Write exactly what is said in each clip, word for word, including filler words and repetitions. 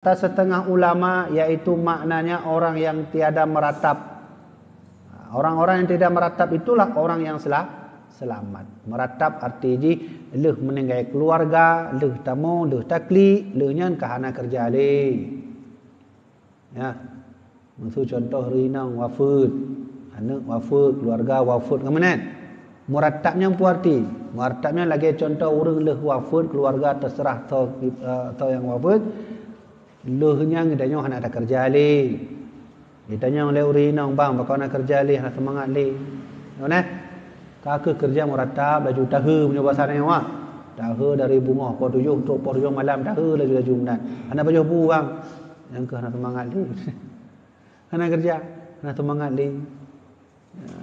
Kata setengah ulama, yaitu maknanya orang yang tiada meratap. Orang-orang yang tidak meratap itulah orang yang sela-, selamat. Meratap arti jih lheueh meuninggai keuluwarga, lheueh tamong, lheueh taklik, lheueh nyan ka hana keureuja lé. Ya. Meuseu contoh ureueng inong wafeuet, aneuk wafeuet, keuluwarga wafeuet, ka meunan. Meratap nyan peue arti? Meratap nyan lagèe contoh ureueng lheueh wafeuet, keuluwarga teuseurah soe, eh, soe nyang wafeuet, lheueh nyan geutanyoe hana takeureuja lé. Geutanyoe lé ureueng inong, "Bang, pakon hana keureuja lé, hana seumangat lé." Nyoe nah, ka kheueh keureuja meratap, laju tahe, meunyoe basa nyoe, ah. Tahe dari beungoh poh tujoh trok poh tujoh malam, tahe laju-laju meunan. Hana pajoh bu, Bang. Nyan kheueh hana seumangat lé. Hana keureuja, hana seumangat lé. Ya,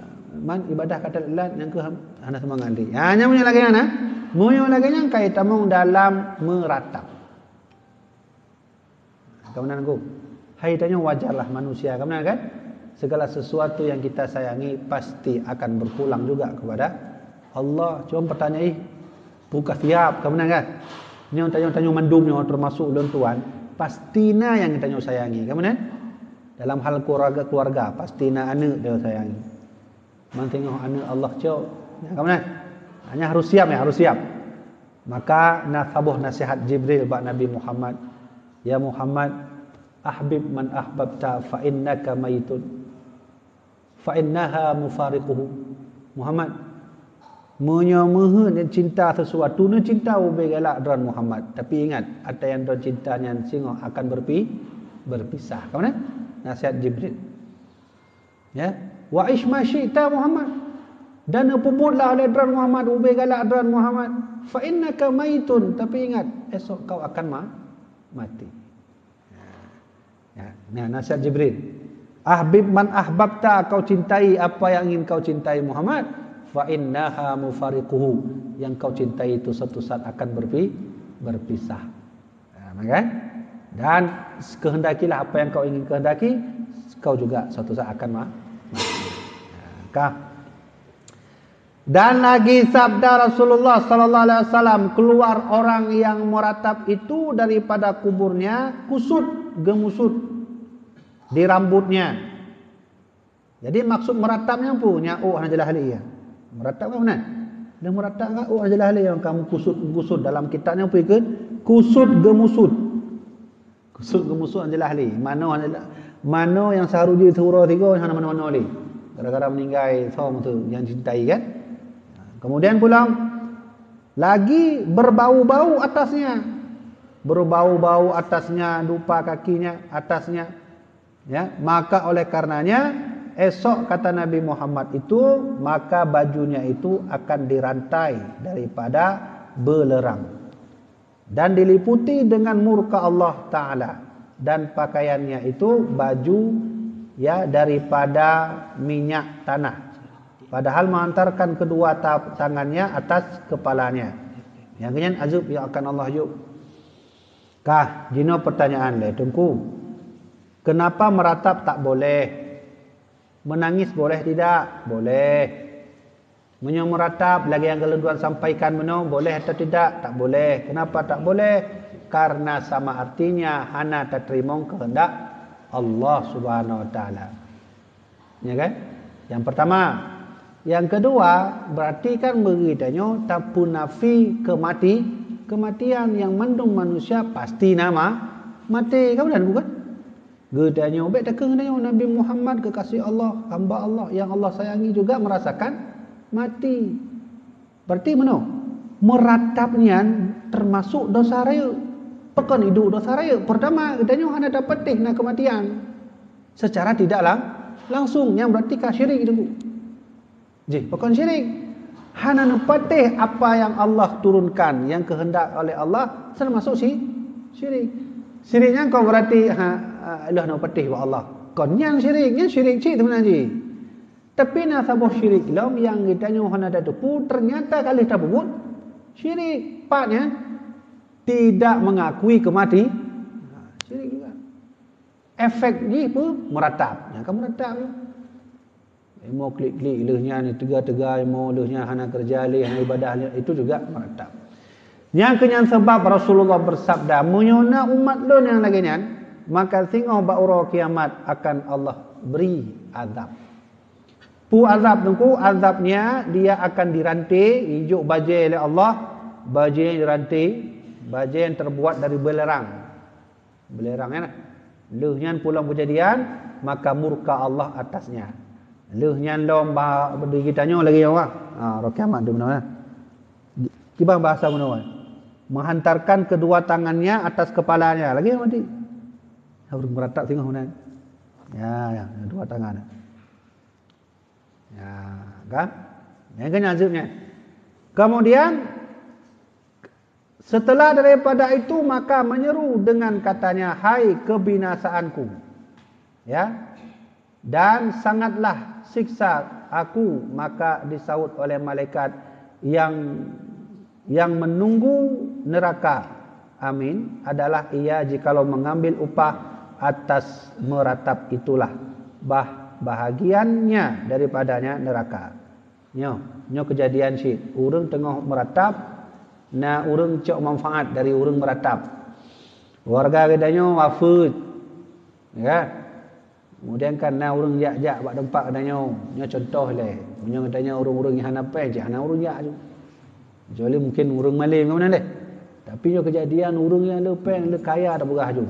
man ibadah ka telat, nyan kheueh hana seumangat lé. Ha, nyan meunyoe lagèe nyan, ha? Meunyoe lagèe nyan ka itamong dalam meratap. Ka meunan, Teungku? Hai tanyoe wajarlah manusia, ka meunan kan? Segala sesuatu yang kita sayangi pasti akan berpulang juga kepada Allah. Cuma pertanyaan, ih, peue ka siap, ka meunan kan? Nyoe tanyoe, tanyoe mandum nyoe termasuk ulôn tuan, pasti na nyang tanyoe sayangi, ka meunan? Dalam hal keluarga, keluarga, pasti na aneuk tanyoe sayangi. Man singoh aneuk Allah cok, ya, ka meunan? Hanya harus siap, ya, harus siap. Maka na saboh nasihat Jibril bak Nabi Muhammad, "Ya Muhammad, ahbib man ahbabta fa innaka maitun." Fa innaha mufariquhu. Muhammad, meunyoe meuheuet neucinta sesuatu, neucinta ubé galak droen Muhammad. Tapi ingat, ata nyang droen cinta nyan singoh akan berpi-, berpisah. Ka meunan? Nasihat Jibril. Ya. Wa ish ma syi'ta Muhammad. Dan neupeubuetlah oleh droen Muhammad, ubé galak droen Muhammad. Fa innaka maitun. Tapi ingat, esok kau akan ma-, mati. Ya, nah, nasihat Jibril. "Ahbib man ahbabta, kau cintai apa yang ingin kau cintai Muhammad, fa innaha mufariquhu, yang kau cintai itu suatu saat akan berpi-, berpisah." Ya, kan? Dan kehendakilah apa yang kau ingin kehendaki, kau juga suatu saat akan ma-, mati. Ya, kah? Dan lagi sabda Rasulullah sallallahu alaihi wasallam, "Keluar orang yang meratap itu daripada kuburnya kusut geumusut di rambutnya." Jadi maksud meratap nyan peue? Nyan ôk hana jeulaih lé, ya. Meratap kan meunan? Dah meratap kan ôk hana jeulaih lé, nyang kamu kusut-kusut dalam kitab nyan peue ikheun? Kusut geumusut. Kusut geumusut hana jeulaih lé. Manoe hana jeulaih. Manoe nyang seuharôh jih siuroe tiga hana manoe-manoe lé. Gara-gara meuninggai soe meusu nyang cintai kan? Kemudian pulang lagi berbau-bau atasnya. Berbau-bau atasnya, dupa kakinya, atasnya. Ya, maka oleh karenanya esok kata Nabi Muhammad itu, maka bajunya itu akan dirantai daripada beuleurang. Dan diliputi dengan murka Allah Ta'ala, dan pakaiannya itu baju, ya, daripada minyak tanah, padahal menghantarkan kedua ta-, tangannya atas kepalanya. Nyang keunyan azab yang akan Allah yub. Kah, jinoe pertanyaan lé Teungku. Kenapa meratap tak boleh? Menangis boleh tidak? Boleh. Meunyoe meratap, lagèe nyang ka lôn tuan sampaikan bunoe, boleh atau tidak? Tak boleh. Kenapa tak boleh? Karena sama artinya hana tateurimong keuheundak Allah Subhanahu wa Taala. Ya kan? Yang pertama. Yang kedua, berarti kan bagi tanyoe tapeunafi keumati-, keumatian, nyang mandum manusia pasti na ma-, maté, kan bukan? Geutanyoe, bèk takheun geutanyoe, Nabi Muhammad keukaséh Allah, hamba Allah nyang Allah sayangi juga merasakan mati. Berarti meunoe, meratap nyan teumasok desya rayeuk. Pakon iduek desya rayeuk? Pertama, geutanyoe hana tapatéh na keumatian. Secara tidak lang-, langsung, nyan berarti ka syirik itu. Jih, pakon syirik? Hana neupatéh apa nyang Allah turunkan, nyang keuheundak oleh Allah, teumasok si-, syirik. Syirik nyan kon berarti, ha, ha, lheueh neupatéh bak Allah. Kon nyan syirik, nyan syirik cit sebenarnya jih. Tapi na saboh syirik lom nyang geutanyoe hana tateupeue, ternyata ka lheueh tapeubuet syirik. Pat nyan, tidak mengakui kemati-, ha, syirik juga. Efek jih peue? Meratap. Nyan ka meratap. Ilmu klik-klik lheueh nyan, teuga-teuga ilmu lheueh nyan, hana keureuja lé, hana ibadah lé, itu juga meratap. Nyang keuh nyan sabab Rasulullah beusabda, "Meunyoe na umat lôn nyang lagée nyan, maka singoh bak uroe kiamat akan Allah bri azab." Peue azab Teungku? Azabnya, dia akan diranté, ijok bajée lé Allah, bajée diranté, bajée nyang terbuat dari beulerang. Beulerang, ya nah. Lheueh nyan pulang kejadian, maka murka Allah atasnya. Lheueh nyan lom bah di geutanyoe lagée nyoe, ha, uroe kiamat tu beuna, ya. Kiban bahasa meunoe, menghantarkan kedua tangannya atas kepalanya. Lagée nyoe tadi. Ureuëng meuratap singoh meunan. Ya, ya, dua tangan. Ya, kan? Yang kan azabnya. Kemudian, setelah daripada itu, maka menyeru dengan katanya, "Hai kebinasaanku." Ya. "Dan sangatlah siksa aku." Maka disaut oleh malaikat yang yang menunggu neraka, amin, adalah ia jikalau mengambil upah atas meratap itulah bah bahagiannya daripadanya neraka. Nyoe, nyoe kejadian cit. Ureuëng teungoh meratap, na ureuëng cok manfaat dari ureuëng meratap. Warga geutanyoe wafeuet, ya. Kemudian kan na ureuëng jak-jak bak teumpat geutanyoe. Nyoe contoh lé. Meunyoe geutanyoe ureuëng-ureuëng nyang hana péng, cit hana ureuëng jak ju. Kecuali mungkin ureuëng malém ke meunan deh. Tapi nyoe kejadian ureuëng nyang le péng, le kaya tapeugah ju.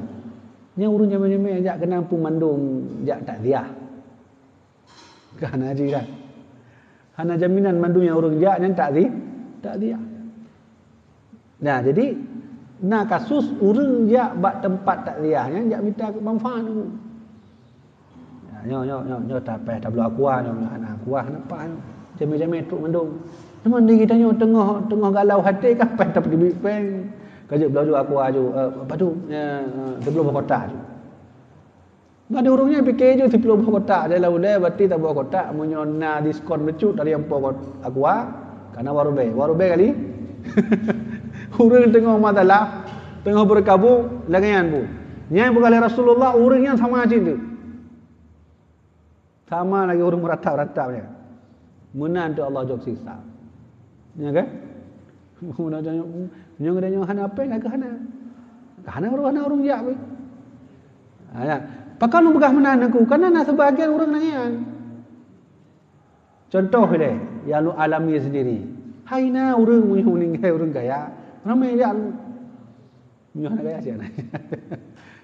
Nyoe ureuëng jamé-jamé jak keunan pun mandum jak takziah. Kan haji kan? Hana jaminan mandum nyang ureuëng jak nyan takzi-, takziah. Nah, jadi na kasus ureuëng jak bak teumpat takziah nyan jak mita manfaat tu. Nah, nyoe, nyoe, nyoe, nyoe tapeh tabloe aqua nyoe, nyoe hana aqua, hana apa nyoe. Jamé-jamé trok mandum. Teuma di geutanyoe teungoh, teungoh galau até ka peh tapeubiet péng. Ka jeuet bloe ju aqua ju, eh, apa tu, eh, eh, siploh boh kotak ju. Bak di ureuëng nyan pike ju siploh boh kotak, dia lalu deh, berarti saboh kotak, meunyoe na diskon meucut dari ampoh kot-, aqua, kana warobe. Warobe kali. Ureuëng teungoh masalah, teungoh beureukabu, lagée nyan bu. Nyang peugah lé Rasulullah, ureuëng nyan sama cit tu. Sama lagée ureuëng meratap-ratap nyan. Meunan tu Allah jok siksa. Ya kan? Meunyoe tanyoe, meunyoe geutanyoe hana péng, ka hana. Ka hana ureuëng, hana ureuëng jak pih. Ha, ya. Pakon lôn peugah meunan Teungku? Karena na seubahagian ureuëng lagée nyan. Contoh ilée, nyang lôn alami sendiri. Hai na ureuëng meunyoe meuninggai ureuëng kaya, ramé jak. Meunyoe hana kaya siat.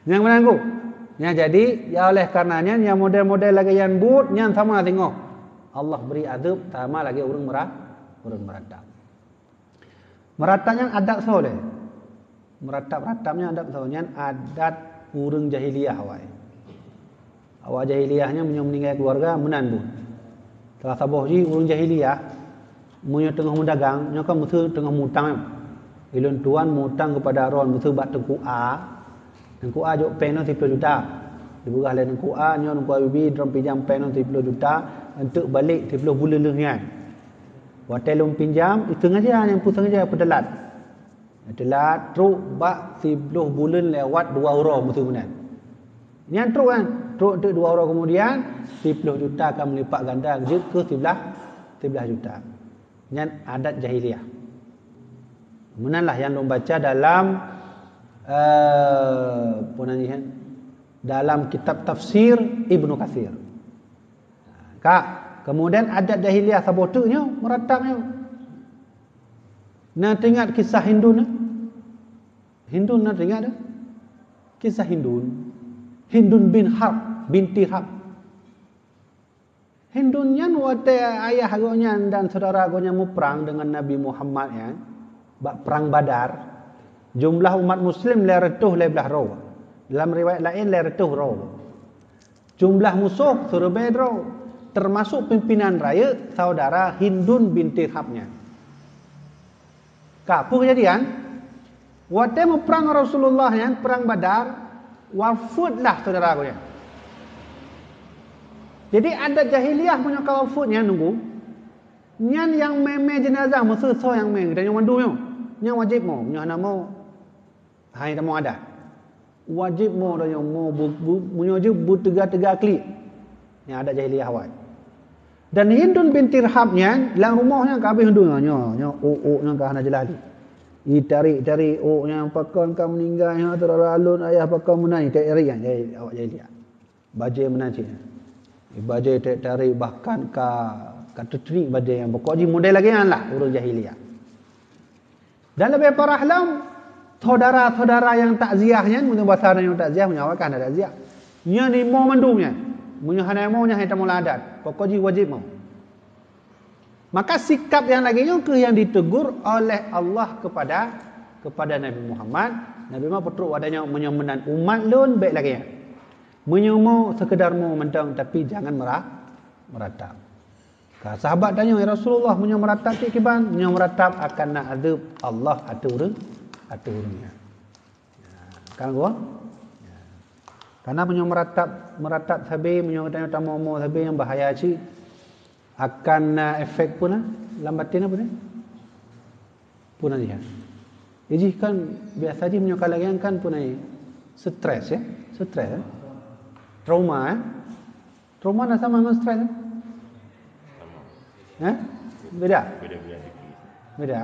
Nyang meunan Teungku. Nyang jadi, ya oleh karena nyan, nyang model-model lagée nyan buet, nyan sama singoh Allah bri azeueb sama lagée ureuëng meura-, ureuëng meurata. Meurata nyan adat soe lé? Meurata-rata nyan adat soe? Nyan adat ureuëng jahiliyah awai. Awak jahiliyah nyan meunyoe meuninggai keuluwarga meunan buet. Salah saboh jih ureuëng jahiliyah, meunyoe teungoh meudagang, nyoe kan meuseu teungoh mutang. Ulôn tuan mutang keupada droen meuseu bak Teungku A. Teungku A jok péng nyoe siploh juta. Dipeugah lé Teungku A, "Nyoe Teungku A Bibi, droen pinjam péng nyoe siploh juta, eunteuk balek siploh buleuen lheueh nyan." Watée lôn pinjam, itu sengaja nyang peusengaja peuteulat. Teulat trok bak siploh buleuen lewat dua uroe meuseu meunan. Nyan trok kan, trok teuk dua uroe keumudian, siploh juta ka meulipat ganda jeuet keu siblaih, siblaih juta. Nyan adat jahiliyah. Meunanlah nyang lôn baca dalam, eh, peue nan jih, dalam kitab tafsir Ibnu Katsir. Ka, keumudian adat jahiliyah saboh teuk nyoe, meuratab nyoe. Na teuingat kisah Hindun? Hindun na teuingat dah? Kisah Hindun. Hindun bin Harb, binti Harb. Hindun nyan watée ayah gobnyan dan syedara gobnyan muprang deungon Nabi Muhammad nyan, bak prang Badar, jumlah umat muslim lhée reutôh lhée blaih droe. Dalam riwayat laén lhée reutôh droe. Jumlah musoh siribée droe, teumasok pimpinan rayeuk saudara Hindun binti Harb nyan. Ka, peue keujadian? Watée muprang ngon Rasulullah nyan, prang Badar, wafeuet lah saudara geuh nyan. Jadi adat jahiliyah meunyoe ka wafeuet nyan Teungku, nyan nyang mé-mé jeunazah meuseu soe nyang mé, geutanyoe mandum nyoe. Nyan wajéb mo, meunyoe hana mo, hai tamong adat. Wajéb mo tanyoe mo bu-, bu-, meunyoe jeuet beuteuga-teuga klik. Nyan adat jahiliyah awai. Dan Hindun binti Harb nyan lam rumoh nyan ka habéh Hindun nyoe, nyoe, nyoe, ôk-ôk nyoe ka hana jeulaih lé. Itarik-tarik, "Oh, nyang pakon ka meuninggai, ha, teulalon ayah pakon meunan," itarik-tarik nyan, jai-, awak jahiliyah. Bajée meunan cit nyan. Bajée tarik-tarik, bahkan ka, ka teutrik bajée nyan. Pokok jih model lagée nyan lah ureuëng jahiliyah. Dan leubeh parah lom, saudara-saudara nyang takziah nyan, meunyoe basa nyang takziah, meunyoe awak kan ada takziah. Nyan imo mandum nyan. Meunyoe hana imo, nyan hai tamong lam adat. Pokok jih wajéb mo. Maka sikap nyang lagée nyoe keuh nyang ditegur oleh Allah kepada, kepada Nabi Muhammad. Nabi Muhammad peutrok wadah nyoe, "Meunyoe meunan umat lôn, bék lagée nyan. Meunyoe mo, seukeudar mo mantong, tapi jangan mera-, meuratab." Ka sahabat tanyong, "Ya Rasulullah, meunyoe meuratab cit kiban?" "Meunyoe meuratab akan na azeub Allah ateueh ureuëng, ateueh ureuëng nyan." Kan gua? Karena meunyoe meuratab, meuratab sabe, meunyoe tanyoe tamoe-moe sabe nyang bahaya cit, akan na efek peue na lam baten apa ni? Peue na jih? Jih kan biasa jih meunyoe ka lagée nyan kan peue na jih? Stres ya, stres ya. Trauma ya. Trauma na sama ngon stres ya. Hah? Beda? Beda-beda tipis. Beda.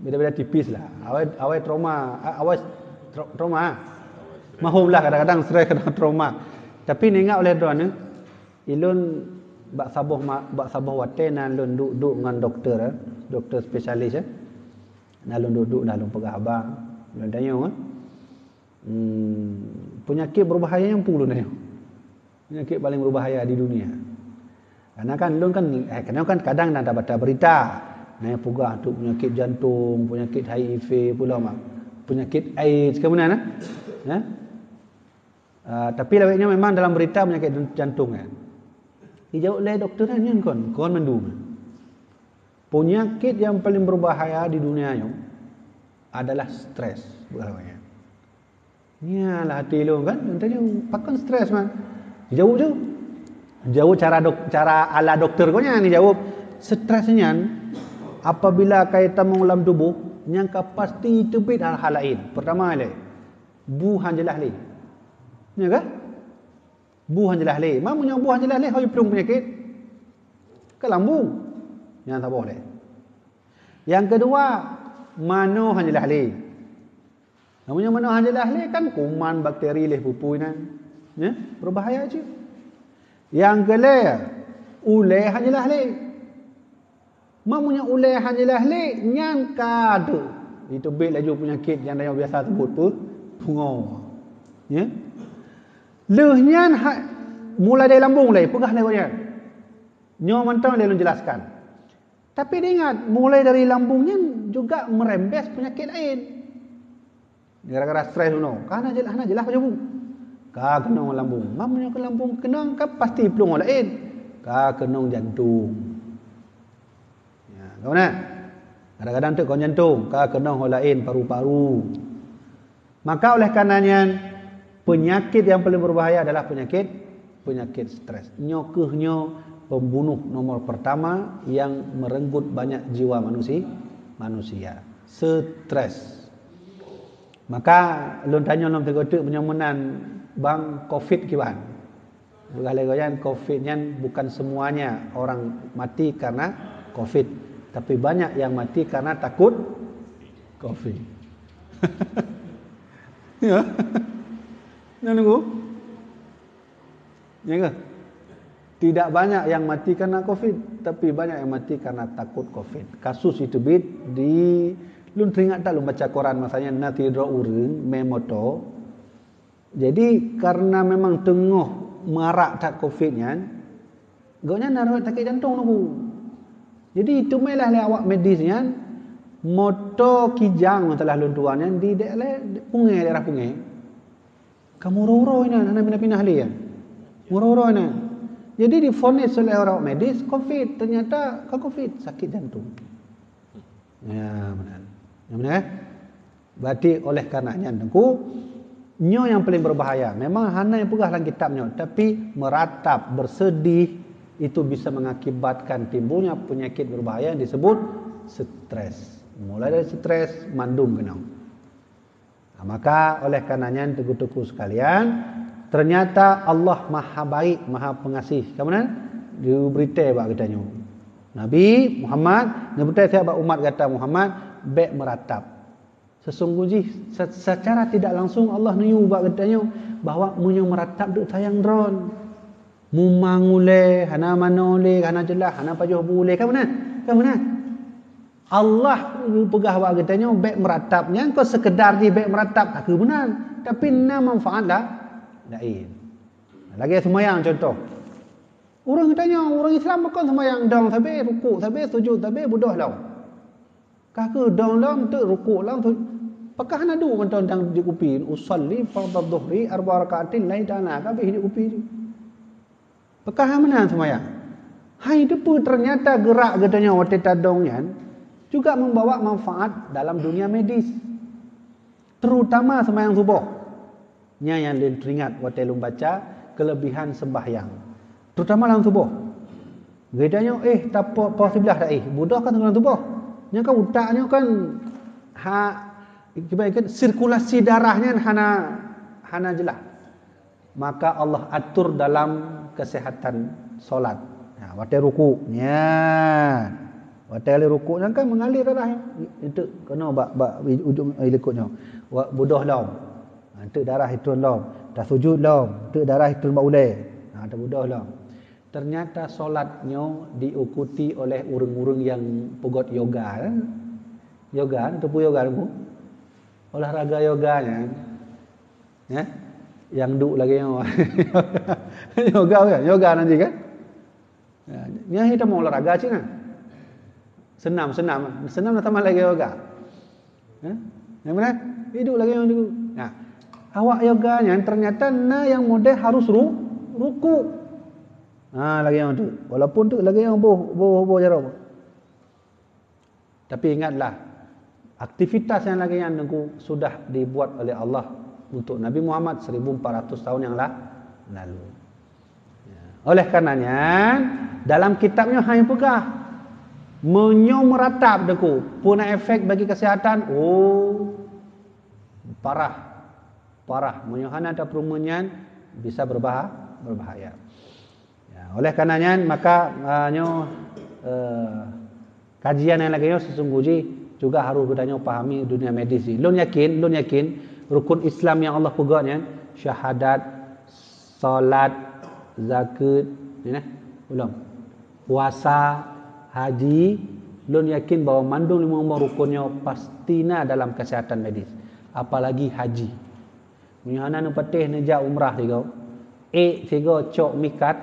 Beda-beda tipis lah. Awai, awai trauma, a-, awai tra-, trauma. Mahom lah kadang-kadang stres, kadang trauma. Tapi ingat oleh droeneuh, ilôn bak saboh ma-, bak saboh watée na lôn duek-duek ngon doktor, eh, doktor spesialis, eh. Na lôn duek-duek, na lôn peugah haba, lôn tanyong, eh. Hmm, penyakit berbahaya nyang peue lôn tanyong. Penyakit paling berbahaya di dunia. Karena kan lôn kan, eh, karena kan kadang na baca berita. Na peugah tu penyakit jantung, penyakit H I V pula mak. Penyakit AIDS ke mana na? Ya? Ah, tapi laweknya memang dalam berita penyakit jantung kan. Dijawab oleh doktor kan nyan kon, kon mandum. Penyakit yang paling berbahaya di dunia nyoe adalah stres, bukan laweknya. Nyalah hati lôn kan, tanya, "Pakon stres, man?" Jawab tu. Jawab cara dok-, cara ala doktor kau nyan dijawab. Stres nyan apabila ka itamong lam tuboh, nyang ka pasti teubiet hal-hal laén. Pertama le, bu han jeulaih le. Ya kan? Bu han jeulaih le. Mamu nyang bu han jeulaih le, hoi plueng penyakit. Ke lambung. Nyang saboh le. Yang kedua, manoe han jeulaih le. Namanya manoe han jeulaih le kan kuman, bakteri leh pupui nan. Ya, berbahaya cit. Yang kele, ulée han jeulaih le. Mamanya ulée han jeulaih le, nyan ka deuh. Itu bet laju penyakit yang dah biasa sebut tu, pungo. Ya. Leuh nyan ha-, mulai dari lambung le, peugah le nyan. Nyoe mantong le lôn jelaskan. Tapi diingat, mulai dari lambung nyan juga merembes penyakit lain. Gara-gara stres bunoe, ka hana jeulaih, hana jeulaih bak bu. Ka keunong lambung. Mam nyoe ke lambung keunong, ka pasti plueng lain. Ka keunong jantung. Ya, ka mana? Kadang-kadang tu kon jantung, ka keunong lain paru-paru. Maka oleh karena nyan, penyakit yang paling berbahaya adalah penyakit, penyakit stres. Nyoe keuh nyoe pembunuh nomor pertama yang merenggut banyak jiwa manusi-, manusia. Stres. Maka lôn tanyong lom teuk-teuk meunyoe meunan bang covid kiban. Peugah lé gobnyan, covid nyan bukan semuanya orang mati karena covid, tapi banyak yang mati karena takut covid. Ya. Nyan nunggu. Ya ke? Tidak banyak yang mati karena covid, tapi banyak yang mati karena takut covid. Kasus itu bit di, lôn teringat tak lôn baca koran masanya na sidroe ureuëng mé moto. Jadi karena memang teungoh marak that covid nyan, gobnyan na riwayat sakit jantung nunggu. Jadi itu mailah lé awak medis nyan moto kijang masalah lôn tuan nyan di daerah Pungé, daerah Pungé. Ka meuroe-roe inan, hana pinah-pinah lé, ya. Meuroe-roe inan. Jadi difonis oleh orang medis covid, ternyata ka covid, sakit jantung. Ya, benar. Ya, benar, eh? Berarti oleh karena nyan, Teungku, nyoe yang paling berbahaya. Memang hana yang peugah dalam kitab nyoe, tapi meratap, bersedih, itu bisa mengakibatkan timbulnya penyakit berbahaya yang disebut stres. Mulai dari stres, mandum keunong. Nah, maka oleh karena nyan, teungku-teungku sekalian, ternyata Allah Maha Baik, Maha Pengasih. Ka meunan? Geubri tée bak geutanyoe. Nabi Muhammad, geubri tée siat bak umat gata Muhammad, Bék meuratab. Sesungguh jih, se-, secara tidak langsung Allah neuyue bak geutanyoe bahwa meunyoe meuratab deuek sayang droen. Mumang ulée, hana manoe lé, hana jeulaih, hana pajoh bu lé. Kan meunan? Kan meunan? Allah geupeugah bak geutanyoe bék meuratab. Nyan kon seukeudar jih bék meuratab, ka keuh meunan. Tapi na manfaat la-, laén. Lagée seumayang contoh. Ureuëng geutanyoe, ureuëng Islam bukon seumayang dong sabe, rukuk sabe, sujud sabe, beudôh lom. Ka keuh dong lom, teuk rukuk lom, su-, pakah hana duek mantong dang di kupi, "Usalli fardhu dhuhri arba rakaatin lillahi ta'ala," ka habéh di kupi tu. Pakah meunan seumayang. Hai teupeu, ternyata geurak geutanyoe watée tadong nyan juga membawa manfaat dalam dunia medis. Terutama seumayang suboh. Nyan nyang lôn teuingat watée lôn baca keulebihan sembahyang. Terutama lam suboh. Geutanyoe, eh, tapo-, poh siblaih dak, eh, beudôh kan lam suboh. Nyan kan utak nyoe kan ha, kiban kan sirkulasi darah nyan hana, hana jeulaih. Maka Allah atur dalam kesehatan solat. Ha, watée rukuk, nyan. Watée lé rukuk nyan kan mengalir darah. Itu kena bak, bak ujung, eh, likot nyoe. Wa-, beudôh lom. Ha, teuk darah itron lom. Tasujud lom. Teuk darah itron bak ulée. Ha, tabeudôh lom. Ternyata solat nyoe diikuti oleh ureuëng-ureuëng nyang peugét yoga, eh? Yoga, teupeu yoga, teupeu? Olahraga yoga nyan. Ya? Nyang duek lagée nyoe. Yoga kan? Yoga nanti kan? Ya, nyan hita mau olahraga cit nah. Senam, senam. Senam na sama lagée yoga. Ya? Nyang mana? Hidup lagée nyoe dulu. Nah, awak yoga nyan ternyata na nyang model harus ru-, rukuk. Ha, lagée nyoe tu. Walaupun tu lagée nyoe boh, boh, boh jaroe. Tapi ingatlah, aktivitas nyang lagée nyan Teungku sudah dibuat oleh Allah untuk Nabi Muhammad seribu empat ratus tahun yang la-, lalu. Ya. Oleh karena nyan, dalam kitab nyoe hana peugah, meunyoe meuratab Teungku, peue na efek bagi kesehatan? Oh, parah. Parah. Meunyoe hana tapeurumeun nyan, bisa berbahaya, berbahaya. Ya, oleh karena nyan, maka, ah, nyoe, eh, kajian nyang lagée nyoe sesungguh jih juga harus geutanyoe pahami dunia medis jih. Lôn yakin, lôn yakin rukun Islam nyang Allah peugét nyan, syahadat, salat, zakeuet, ni nah, ulôn. Puasa, haji, lôn yakin bahwa mandum limong boh rukun nyoe pasti na dalam kesehatan medis. Apalagi haji. Meunyoe hana neupatéh neujak umrah sigoe, ék sigoe cok mikat,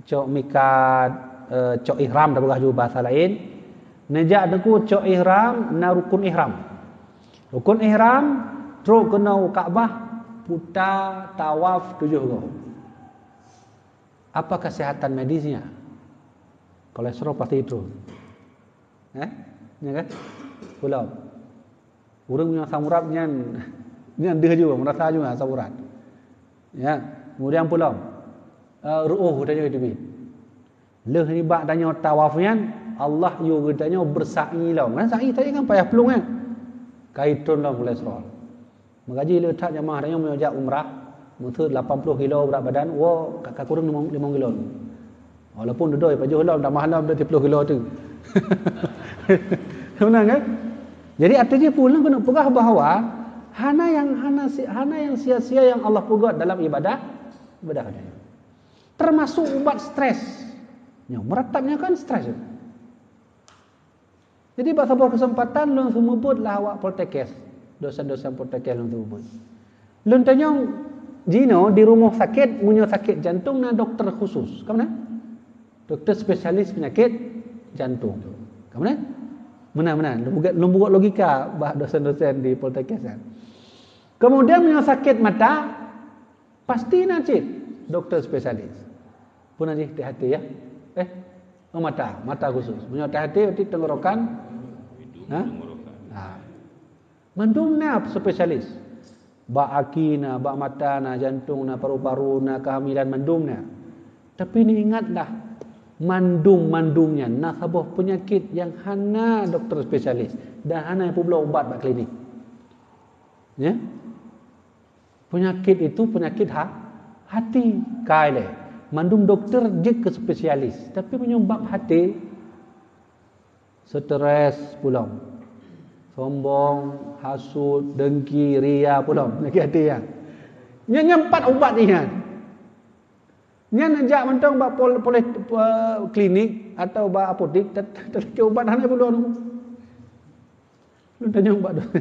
cok mikat, eh, cok ihram tapeugah ju bahasa laén. Neujak Teungku cok ihram, na rukun ihram. Rukun ihram, trok keunoe u Ka'bah, puta tawaf tujoh goe. Apa kesehatan medisnya? Kolesterol pasti turun. Eh? Ya kan? Pulang. Ureuëng nyang asam urat nyan, nyan deuh ju, meurasa ju asam urat. Ya, kemudian pulang. Eh, ru'uh geutanyoe teubiet. Lheueh nibak tanyoe tawaf nyan, Allah yue geutanyoe beusa'i lom. Kan sa'i tadi kan payah plueng kan? Ka itron lom kolesterol. Maka jih le that jamaah tanyoe meunyoe jak umrah, meuseuet lapan ploh kilo brat badan, woe ka, ka kureueng limong, limong kilo. Walaupun dudoe pajoh lom, tamah lom dua ploh kilo tu. Meunan kan? Jadi, arti jih peue lôn keuneuk peugah bahwa hana nyang, hana si-, hana nyang sia-sia nyang Allah peugét dalam ibadah, ibadah geutanyoe. Termasuk ubat stres. Nyoe, meuratab nyoe kan stres. Jadi, bak saboh keuseumpatan lôn seumeubeuet lah awak Poltekkes. Dosen-dosen Poltekkes lôn seumeubeuet. Lôn tanyong, jinoe di rumoh sakét, meunyoe sakét jantong na dokto khusus. Ka meunan? Dokto spesialis penyakit jantung. Ka meunan? Meunan, meunan. Lôn buet, lôn buet logika bak dosen-dosen di Poltekkes nyan. Kemudian meunyoe sakét mata, pasti na cit dokto spesialis. Peue nan jih, T H T ya? Eh, oh, mata, mata khusus. Meunyoe T H T berarti tenggorokan. Ha? Ha. Mandum na spesialis. Bak aki na, bak mata na, jantung na, paru-paru na, kehamilan mandum na. Tapi neuingatlah, mandum-mandum nyan na saboh peunyakét nyang hana dokto spesialis dan hana peubloe ubat bak klinik. Ya? Peunyakét itu peunyakét ha-, hati. Kai lé. Mandum dokto jeuet keu spesialis. Tapi meunyoe bab hati, stres pulang. Sombong, hasut, dengki, ria, peulom. Sakét até nyan. Nyan, nyan pat ubat nyan. Nyan jak mantong bak pol-, polis, eh, klinik atau bak apotek, tat-, tat-, ubat hana peulom. Lôn tanyong bak do-,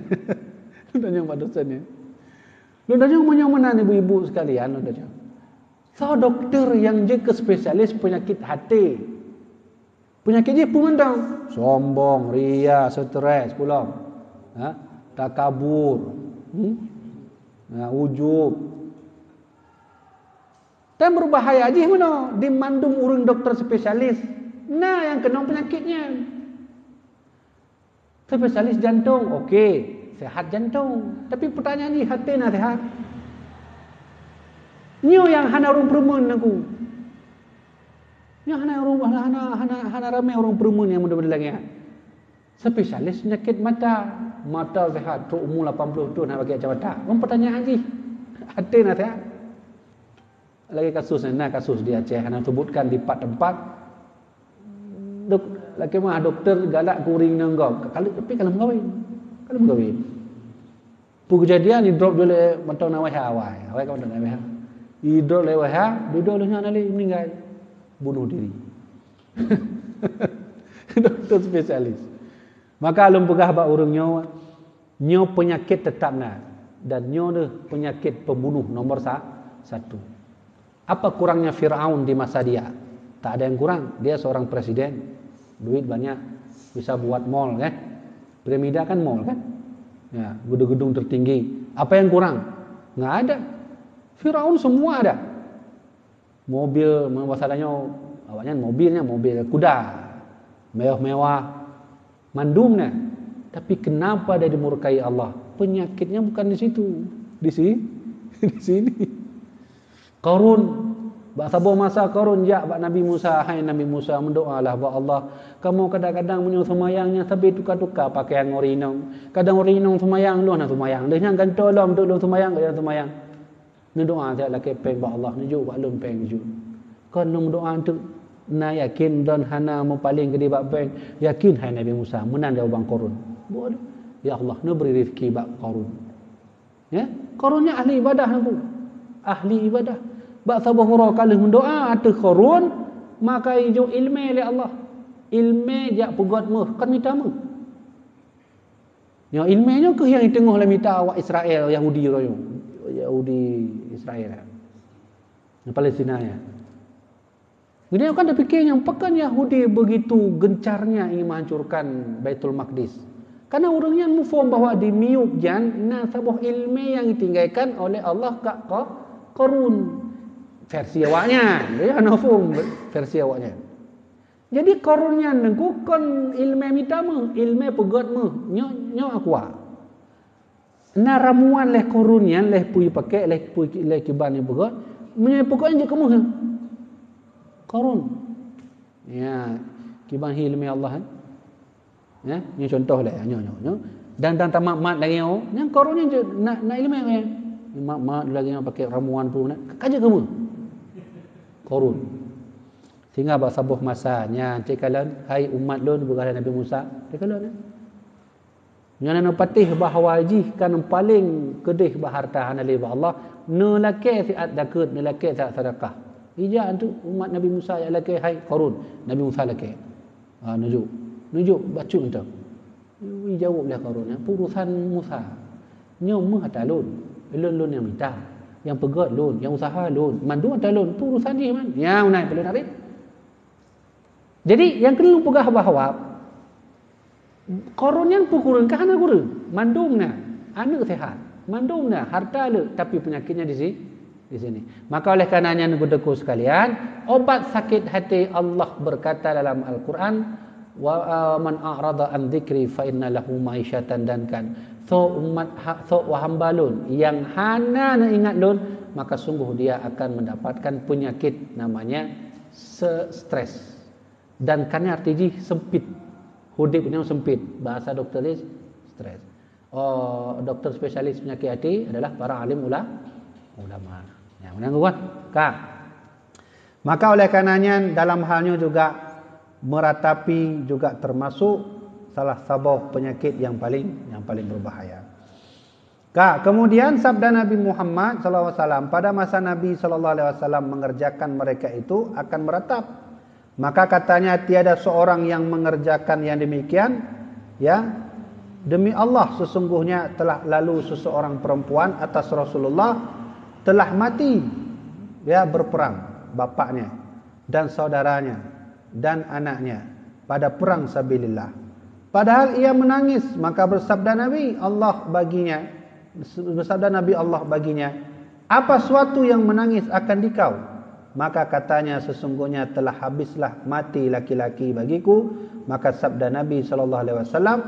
lôn tanyong bak dosen nyan. Lôn tanyong meunyoe meunan ibu-ibu sekalian, lôn tanyong. Soe dokto nyang jeuet keu spesialis peunyakét até? Peunyakét jih peue mantong? Sombong, ria, stres, peulom. Ha? Takabur. Hmm? Ha, ujub. Dan beubahaya jih meunoe, di mandum ureuëng dokto spesialis na nyang keunong peunyakét nyan. Spesialis jantong, oke, sehat jantong. Tapi peutanyaan jih, até na sehat? Nyoe nyang hana ureuëng peureumeun Teungku. Nyoe hana ureuëng, hana, hana, hana, hana ramé ureuëng peureumeun nyang model-model lagée nyan. Spesialis peunyakét mata, mata sehat, trok umu lapan ploh thon hana pakai kacamata. Meupeutanyaan jih, até na sehat? Lagée kasus nyan, na kasus di Aceh, hana sebutkan di pat teumpat. Dok-, lakée meuah dokto galak keu ureuëng inong gob, ka-, tapi ka lheueh meukawen. Ka lheueh meukawen. Peue keujadian, idrop jih lé mantong na W H awai. Awai ka mantong na W H. Idrop lé W H, dudoe lheueh nyan na lé meuninggai. Bunuh diri. Dokto spesialis. Maka lôn peugah bak ureuëng nyoe, nyoe peunyakét teutap na, dan nyoe deuh peunyakét pembunuh nomor sa-, satu. Apa kurangnya Firaun di masa dia? Tak ada yang kurang. Dia seorang presiden, duit banyak, bisa buat mall, kan? Piramida kan mall, kan? Ya, gedung-gedung tertinggi. Apa yang kurang? Nggak ada. Firaun semua ada. Mobil, masa tanyoe, awaknyan mobilnya mobil kuda, mewah-mewah, mandum na. Tapi kenapa dia dimurkai Allah? Penyakitnya bukan di situ, di si-, di sini. Qarun, bak saboh masa Qarun jak bak Nabi Musa, "Hai Nabi Musa, meudoalah bak Allah. Kamoe kadang-kadang meunyoe seumayang nyan sabe tuka-tuka pakaian ngon ureuëng inong. Kadang ureuëng inong seumayang, lôn hana seumayang. Lheueh nyan gantoe lom, duek lôn seumayang, gobnyan seumayang. Neudoa siat lakée péng bak Allah, neujok bak lôn péng jeuet. Kon lôn meudoa teuk, na yakin lôn hana meupaleng keudeh bak péng. Yakin, hai Nabi Musa," meunan jawaban Qarun. "Ya Allah, neubri rezeki bak Qarun." Ya, Qarun nyan ahli ibadah Teungku. Ahli ibadah. Bak saboh uroe ka lheueh meudoa ateueh Qarun, maka ijok ileumé lé Allah. Ileumé jak peugét méuh, kon mita méuh. Nyoe ileumé nyoe kheueh nyang jiteungoh lé mita awak Israel, Yahudi uroe nyoe. Yahudi Israel. Palestina nyan. Geutanyoe kan tapike nyang pakon Yahudi begitu gencarnya ingin menghancurkan Baitul Maqdis. Karena ureuëng nyan muphom bahwa di miyueb nyan na saboh ileumé nyang ditinggalkan oleh Allah keu Qa-, Qarun. Versi awaknyan, ya, hana phom versi awaknyan. Jadi Qarun nyan Teungku kon ileumé mita méuh, ileumé peugét méuh. Nyoe, nyoe aqua. Na ramuan lé Qarun nyan, lé peue pakèk, lé peue, lé kiban nyang peugét. Meunyoe peugét nyan jeuet keu méuh. Qarun. Ya, kiban hi ileumé Allah, kan? Ya, nyoe contoh lé, nyoe, nyoe, nyoe. Dan, dan tamat-mat lagèe nyoe, nyan Qarun nyan jeuet na, na ileumé nyan. Mat-mat lagèe nyoe pakèk ramuan peue na, ka jeuet keu méuh. Qarun. Sehingga bak saboh masa nyan, cit kalon, hai umat lôn, peugah lé Nabi Musa, cit kalon, ya. Nyan na neupatéh bahwa jih ka neupaléng keudéh bak hareuta hana lé bak Allah, neulakèe siat zakeuet, neulakèe siat seudeukah. Ijak antu umat Nabi Musa jak lakèe, hai Qarun, Nabi Musa lakèe. Ha, neujok. Neujok bacut mantong. Ijaweueb lé Qarun, "Nyan peue urusan Musa. Nyoe méuh ata lôn. Lôn, lôn nyang mita. Nyang peugét lôn, nyang useuha lôn. Mandum ata lôn. Peue urusan jih man? Nyan meunan peue lôn hareuem." Jadi, nyang keuneuk peugah bahwa Qarun nyan peue kureueng, ka hana kureueng. Mandum na, aneuk sehat. Mandum na, hareuta le, tapi peunyakitnya di si-, di sini. Maka oleh karena nyan, Teungku sekalian, obat sakit hati, Allah berkata dalam Al-Quran, "Wa, eh, man a'rada an dzikri fa inna lahu ma'isyatan dankan." Soe umat ha-, soe hamba lôn nyang hana neuingat lôn, maka sungguh dia akan mendapatkan penyakit namanya se-, stres. Dan kan arti jih sempit. Udép nyoe sempit. Bahasa dokter jih stres. Oh, dokter spesialis penyakit hati adalah para alim ula-, ulama. Ya, meunan kan? Ka. Maka oleh karena nyan, dalam hal nyoe juga meratapi juga termasuk salah saboh peunyakét nyang paléng, nyang paléng beubahaya. Ka, kemudian sabda Nabi Muhammad sallallahu alaihi wasallam, pada masa Nabi sallallahu alaihi wasallam mengerjakan mereka itu akan meratap. Maka katanya, tiada seorang yang mengerjakan yang demikian, ya, demi Allah, sesungguhnya telah lalu seseorang perempuan atas Rasulullah, telah mati, ya, berperang, bapaknya dan saudaranya dan anaknya pada perang sabilillah. Padahal ia menangis, maka bersabda Nabi Allah baginya, bersabda Nabi Allah baginya, "Apa suatu yang menangis akan dikau?" Maka katanya, "Sesungguhnya telah habislah mati laki-laki bagiku." Maka sabda Nabi sallallahu alaihi wasallam,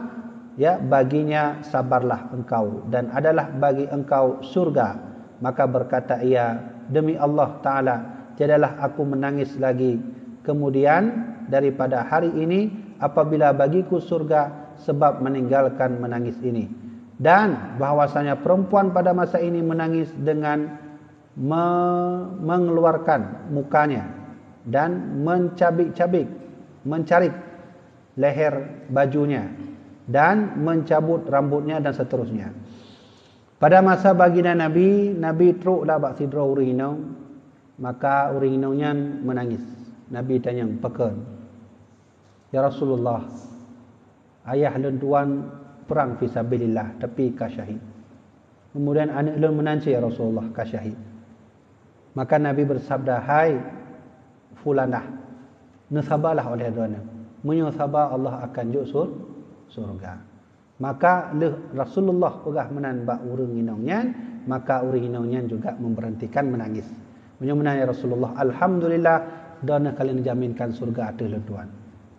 ya, "Baginya sabarlah engkau, dan adalah bagi engkau surga." Maka berkata ia, "Demi Allah Ta'ala, tiadalah aku menangis lagi kemudian daripada hari ini, apabila bagiku surga sebab meninggalkan menangis ini." Dan bahwasanya perempuan pada masa ini menangis dengan me-, mengeluarkan mukanya dan mencabik-cabik, mencarik leher bajunya dan mencabut rambutnya dan seterusnya. Pada masa baginda Nabi, Nabi troklah bak sidroe ureuëng inong, maka ureuëng inong nyan meunangis. Nabi tanyong, "Pakon?" "Ya Rasulullah, ayah lôn tuan perang fisabilillah, tapi ka syahid. Kemudian aneuëk lôn meunan cit, ya Rasulullah, ka syahid." Maka Nabi bersabda, "Hai fulanah, neusabalah oleh droeneuh. Meunyoe saba, Allah akan jok sur-, surga." Maka lheueh Rasulullah peugah meunan bak ureuëng inong nyan, maka ureuëng inong nyan juga memberhentikan menangis. Meunyoe meunan, "Ya Rasulullah, alhamdulillah, droeneuh ka lheueh neujaminkan surga ateueh lôn tuan."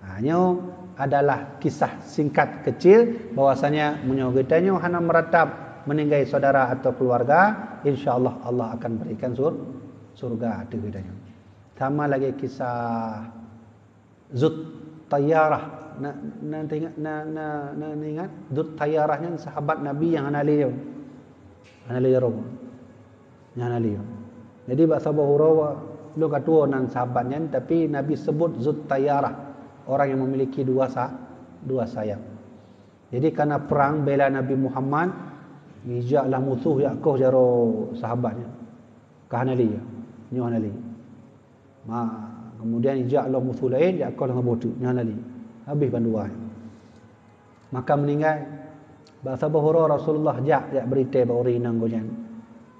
Ha, nyoe adalah kisah singkat kecil bahwasanya meunyoe geutanyoe hana meuratab meuninggai saudara atau keluarga, insya Allah, Allah akan berikan sur-, surga ateueh geutanyoe. Sama lagée kisah Zut Tayyarah. Na, na teuingat, na, na, na ingat? Zut Tayyarah nyan sahabat Nabi nyang hana lé, hana lé jaroe. Nyang hana lé. Jadi bak saboh uroe, lôn ka tuwoe nan sahabat nyan, tapi Nabi sebut Zut Tayyarah, orang yang memiliki dua sa-, dua sayap. Jadi kana perang bela Nabi Muhammad, jijak lah musoh jak koh jaroe sahabat nyan. Ka hana lé, nyoe hana lé. Ma, kemudian jak lom musoh laén, jak koh lam saboh teuk, nyan lali. Habéh bandua. Maka meuninggai. Bak saboh uroe Rasulullah jak, jak beurita bak ureuëng inong geuh nyan.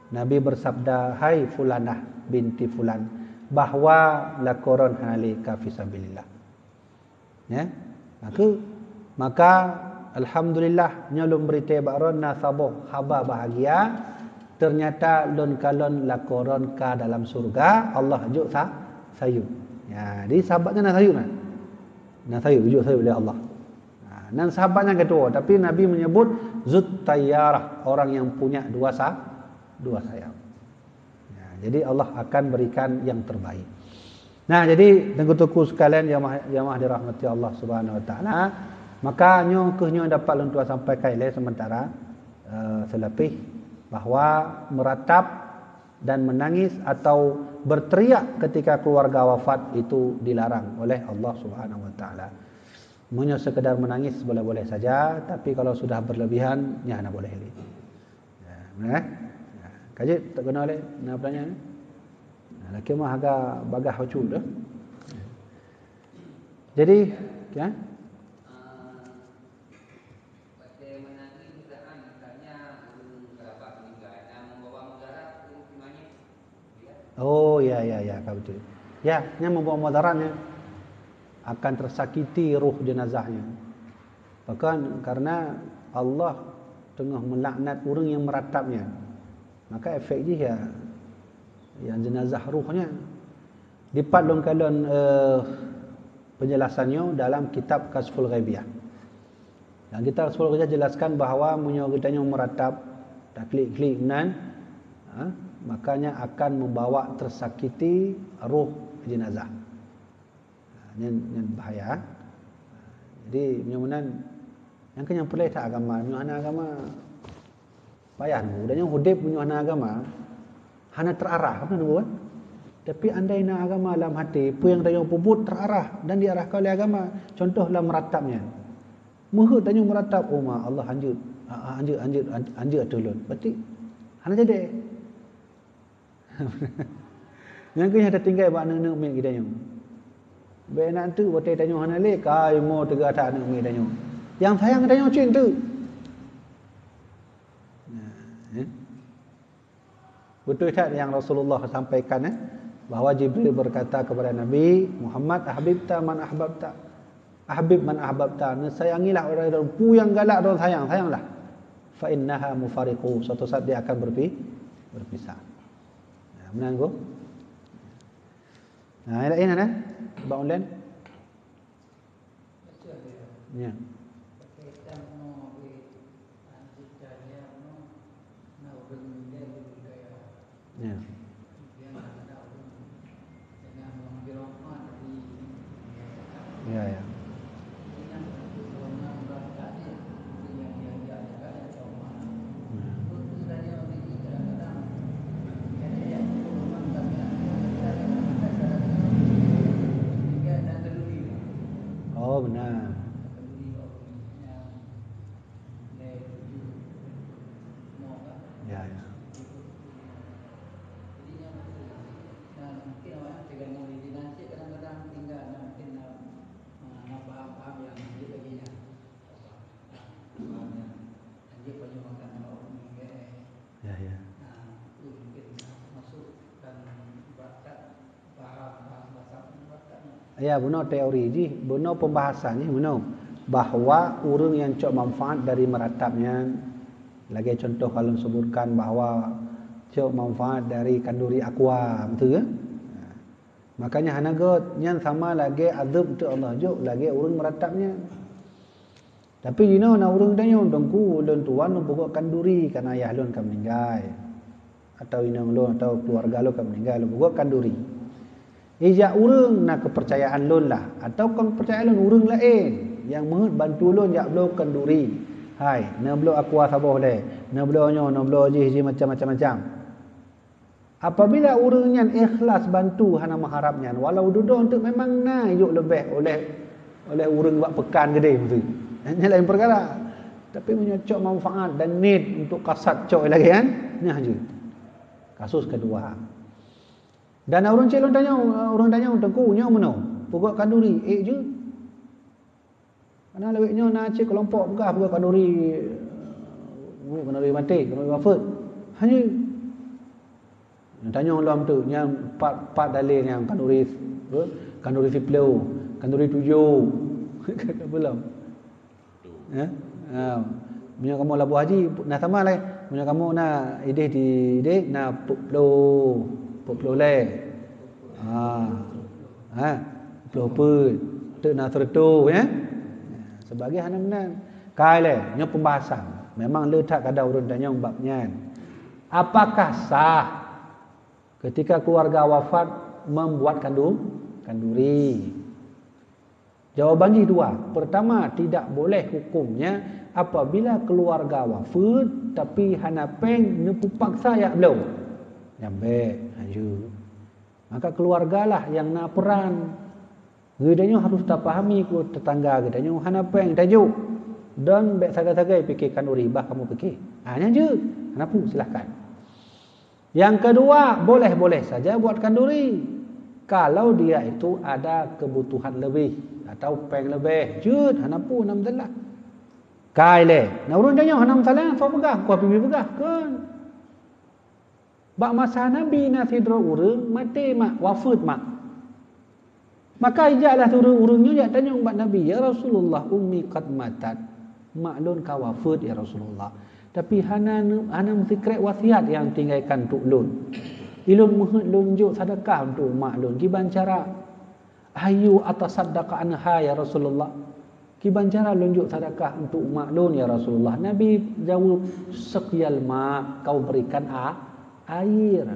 Nabi bersabda, "Hai fulanah binti fulan, bahwa lakoe droen hana lé ka fisabilillah." Ya. Maka, maka alhamdulillah, nyoe lôn beurita bak droen na saboh haba bahagia, ternyata lôn kalon lakoe droen ka dalam syurga, Allah jok sa-, sayup. Ya, jadi sahabat nyan na sayup na. Na sayup, jok sayup lé Allah. Ha, nan sahabat nyang keudua, tapi Nabi menyebut Zut Tayyarah, orang yang punya dua sa-, dua sayap. Ya, jadi Allah akan berikan yang terbaik. Nah, jadi teungku-teungku sekalian jamaah, jamaah dirahmati Allah Subhanahu wa taala, maka nyoe keuh nyoe dapat lôn tuan sampaikan ilée sementara, eh, seulapih bahwa meratap dan menangis atau berteriak ketika keluarga wafat itu dilarang oleh Allah Subhanahu wa taala. Meunyoe sekedar menangis boleh-boleh saja, tapi kalau sudah berlebihan, nyan hana boleh lé. Ya, nah. Ya, ka jeuet tak keunoe lé, na pertanyaan? Nah, laki mah agak bagah ucu dah. Jadi, ya. Oh, ya, ya, ya, ka beutôi. Ya, nyan membawa mudarat nyan, akan tersakiti roh jenazah nyan. Pakon, karena Allah teungoh meulaknat ureuëng nyang meuratab nyan. Maka efek jih ya, ya jenazah roh nyan. Dipat lôn kalon, eh, penjelasan nyoe dalam kitab Kasyful Ghaibiyah. Dalam kitab Kasyful Ghaibiyah jelaskan bahwa meunyoe geutanyoe meuratab, taklik-klik nan, ha, makanya akan membawa tersakiti roh jenazah. Ha, nyan, nyan bahaya. Jadi, meunyoe meunan, nyang keu nyang peureulée that agama, meunyoe hana agama, payah nunggu. Dan nyang udeb meunyoe hana agama, hana terarah, apa nunggu kan? Tapi andai na agama lam hati, peue nyang tanyoe peubuet terarah dan diarahkan oleh agama. Contoh lam meuratab nyan. Meuheuet tanyoe meuratab, "Oh ma Allah, hanjeuet, hanjeuet, hanjeuet, hanjeuet ateueh lôn." Berarti hana jadi. Nyang keuh nyang tatinggai bak aneuk-aneuk miet geutanyoe. Bèk na teuk watèe tanyoe hana lé, kai mo teuga that aneuk miet tanyoe. Nyang sayang tanyoe cit teuk. Nah, eh. Beutôi that nyang Rasulullah sampaikan, eh, bahwa Jibril berkata kepada Nabi Muhammad, "Ahbibta man ahbabta, ahbib man ahbabta." Neusayangilah orang-orang peue nyang galak droe sayang, sayanglah. "Fa innaha mufariqu." Suatu saat dia akan berpi-, berpisah. Nah, meunan ko. Nah, lain ada? Bak online? Ya. Ya. Ya, ya. Oh, benar. Ya, ya. Ya, ya. Ya, bunoe teori jih, bunoe pembahasan jih bunoe, bahwa ureuëng nyang cok manfaat dari meuratab nyan, lagèe contoh ka lôn sebutkan bahwa cok manfaat dari kanduri aqua, beutôi ke? Makanya hana göt, nyan sama lagèe azeueb teuk Allah jok lagèe ureuëng meuratab nyan. Tapi jinoe na ureuëng tanyoe, "Teungku, ulôn tuan lôn peugöt kanduri, kan ayah lôn ka meuninggai, atawa inong lôn, atawa keuluwarga lôn ka meuninggai, lôn peugöt kanduri." Ijak ureuëng na keupeurcayaan lôn lah, atawa kon keupeurcayaan lôn, ureuëng laén nyang meuheuet bantu lôn jak bloe kanduri. Hai, neubloe aqua saboh lé, neubloe nyoe, neubloe jih, jih macam-macam. Apabila ureuëng nyan ikhlas bantu hana meuharab nyan, walau dudoe teuk memang na jok leubeh oleh, oleh ureuëng bak peukan keudeh meusti. Nyan laén peukara. Tapi meunyoe cok manfaat dan niet untuk kasad cok lagèe nyan, nyan jeuet. Kasus keudua. Dan ureuëng cit lôn tanyong, ureuëng tanyong, "Teungku, nyoe meunoe, peugöt kanduri, ék jeuet?" Karena lawét nyoe na cit keulompok peugah, peugah kanduri, eh, kanduri maté, kanduri wafeuet. Hanya tanyong lom tu, nyang pat, pat dalil nyang kanduri, eh, kanduri siplôh, kanduri tujoh. Belum. Eh? Ha. Meunyoe kamoe laboh haji, na sama lé. Meunyoe kamoe na idéh di idéh, na peuet ploh, peuet ploh lé. Ha. Ha. Ploh peuet. Teuk na seureutôh, ya. Sebagai hana meunan. Kai lé, nyoe pembahasan. Memang le that kadang ureuëng tanyong bab nyan. Apakah sah ketika keluarga wafat membuat kandu-, kanduri? Jawaban jih dua. Pertama, tidak boleh hukumnya apabila keluarga wafeuet tapi hana péng neupeupaksa jak bloe. Nyan bèk, hanjeuet. Maka keluargalah nyang na peran. Geutanyoe harôh tapahami keu tetangga geutanyoe hana péng tajok. Dan bèk sagai-sagai pike kanduri, bah kamoe pike. Ha, nyan jeuet. Hana peue, silahkan. Yang kedua, boleh-boleh saja buat kanduri kalau dia itu ada kebutuhan lebih atau péng leubeh. Jeuet, hana peue, alhamdulillah. Kai lé, na ureuëng tanyoe hana masalah, soe peugah, ku pipi peugah, kon. Bak masa Nabi na sidroe ureuëng maté mak, wafeuet mak. Maka ijaklah ureuëng-ureuëng nyoe jak tanyong bak Nabi, "Ya Rasulullah, ummi qad matat." Mak lôn ka wafeuet, ya Rasulullah. Tapi hana, hana meusikrek wasiat nyang tinggai keu lôn. Ilôn meuheuet lôn jok sedekah untuk mak lôn. Kiban cara, "Ayu atasaddaqa anha, ya Rasulullah?" Kiban cara lôn jok sedekah untuk mak lôn, ya Rasulullah? Nabi jaweueb, "Saqyal ma, kau berikan a-, air."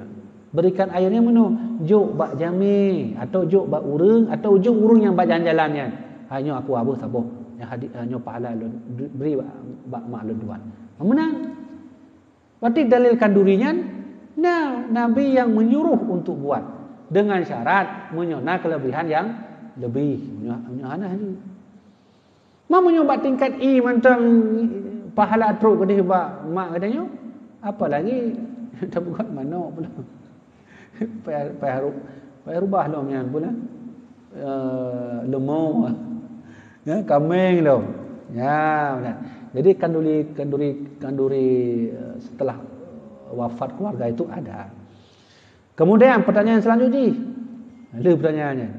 Berikan airnya meunoe, jok bak jamé atau jok bak ureuëng atau jok ureuëng nyang bak jalan-jalan nyan. Ha, nyoe aku abeuh saboh. Nyang hadi-, ha, nyoe pahala lôn bri bak, bak mak lôn tuan. Ha, meunan. Berarti dalil kanduri nyan, na Nabi yang menyuruh untuk buat dengan syarat meunyoe na kelebihan yang lebih. Meunyoe, meunyoe hana, hana. Ma meunyoe bak tingkat ie mantong pahala trok keudeh bak mak gata nyoe, apalagi tapeugah manok pula. Payah, payah ru-, payah rubah lom nyan pula. Eh, leumo. Ya, kameng lom. Ya, betul. Jadi kanduri, kanduri, kanduri, eh, setelah wafat keluarga itu ada. Kemudian pertanyaan selanjutnya. Ada pertanyaan nyan.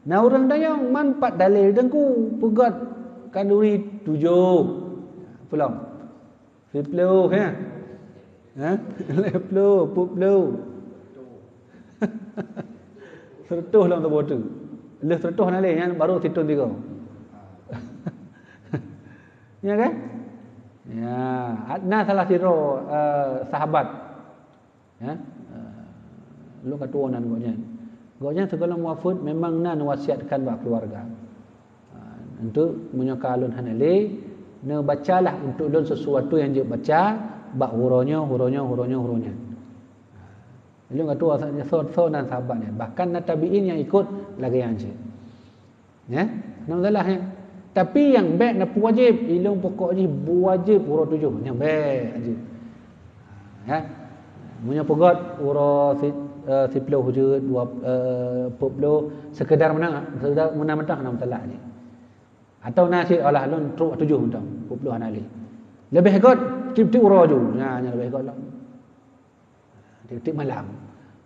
Nah, ureuëng tanyong, man pat dalil teungku peugöt kanduri tujoh? Pulang. Siplôh, ya? Ha? Lhèe plôh, peuet plôh. Seureutôh lom tuboh tu. Lheueh seureutôh na lé, nyan baru sithôn tiga. Ya kan? Ya, na salah sidroe, eh, sahabat. Ya, eh, lôn ka tuwoe nan gobnyan. Gobnyan sigohlom wafeuet memang na neuwasiatkan bak keuluwarga. Ha, untuk meunyoe ka lôn hana lé, neubacalah untuk lôn sesuatu nyang jeuet baca bak uroe nyoe, uroe nyoe, uroe nyoe, uroe nyan. Ha, lôn ka tuwoe soe, soe nan sahabat nyan. Bahkan na tabi'in nyang ikot lagèe nyan cit. Ya, na masalah nyan. Tapi nyang bèk na peuwajéb, ilôn pokok jih beuwajéb uroe tujoh, nyan bèk jih. Ya. Meunyoe peugöt uroe si-, eh, siplôh jeuet, dua, eh, peuet plôh, sekedar meunan, sekedar meunan mantong hana masalah jih. Atau na cit alah lôn trok tujoh mantong, peuet plôh hana lé. Leubeh göt tiep-tiep uroe ju. Nyan, nyan leubeh göt lom. Tiep-tiep malam.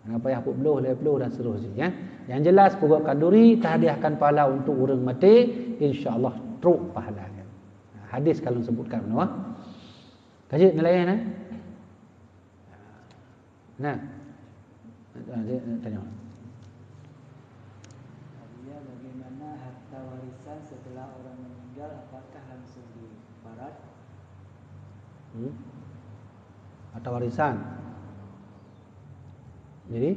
Hana payah peuet plôh, lhèe plôh dan seterusnya, ya. Yang jelas, peugöt kanduri, tahadiahkan pahala untuk ureuëng maté, insya Allah trok pahala nyan. Hadis ka lôn sebutkan meunoe. Ka jeuet neulayan, eh? Nah. Ah, dia nak tanya. Alia, bagaimana harta warisan setelah orang meninggal, apakah langsung diparat? Hmm? Harta warisan. Jadi?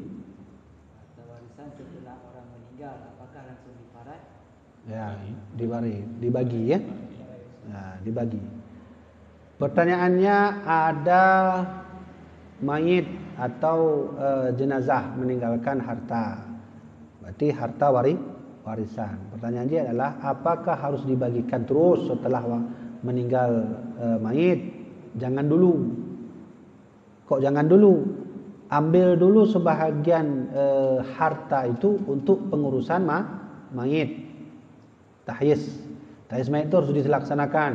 Harta warisan setelah orang meninggal, apakah langsung diparat? Ya, dibagi, dibagi, ya. Ya, dibagi. Pertanyaannya, ada mayit atau, eh, jenazah meninggalkan harta. Berarti harta wari-, warisan. Pertanyaan dia adalah, apakah harus dibagikan terus setelah wa-, meninggal, eh, mayit? Jangan dulu. Kok jangan dulu? Ambil dulu sebahagian, eh, harta itu untuk pengurusan ma-, mayit. Tahyiz. Tahyiz mayit itu harus dilaksanakan.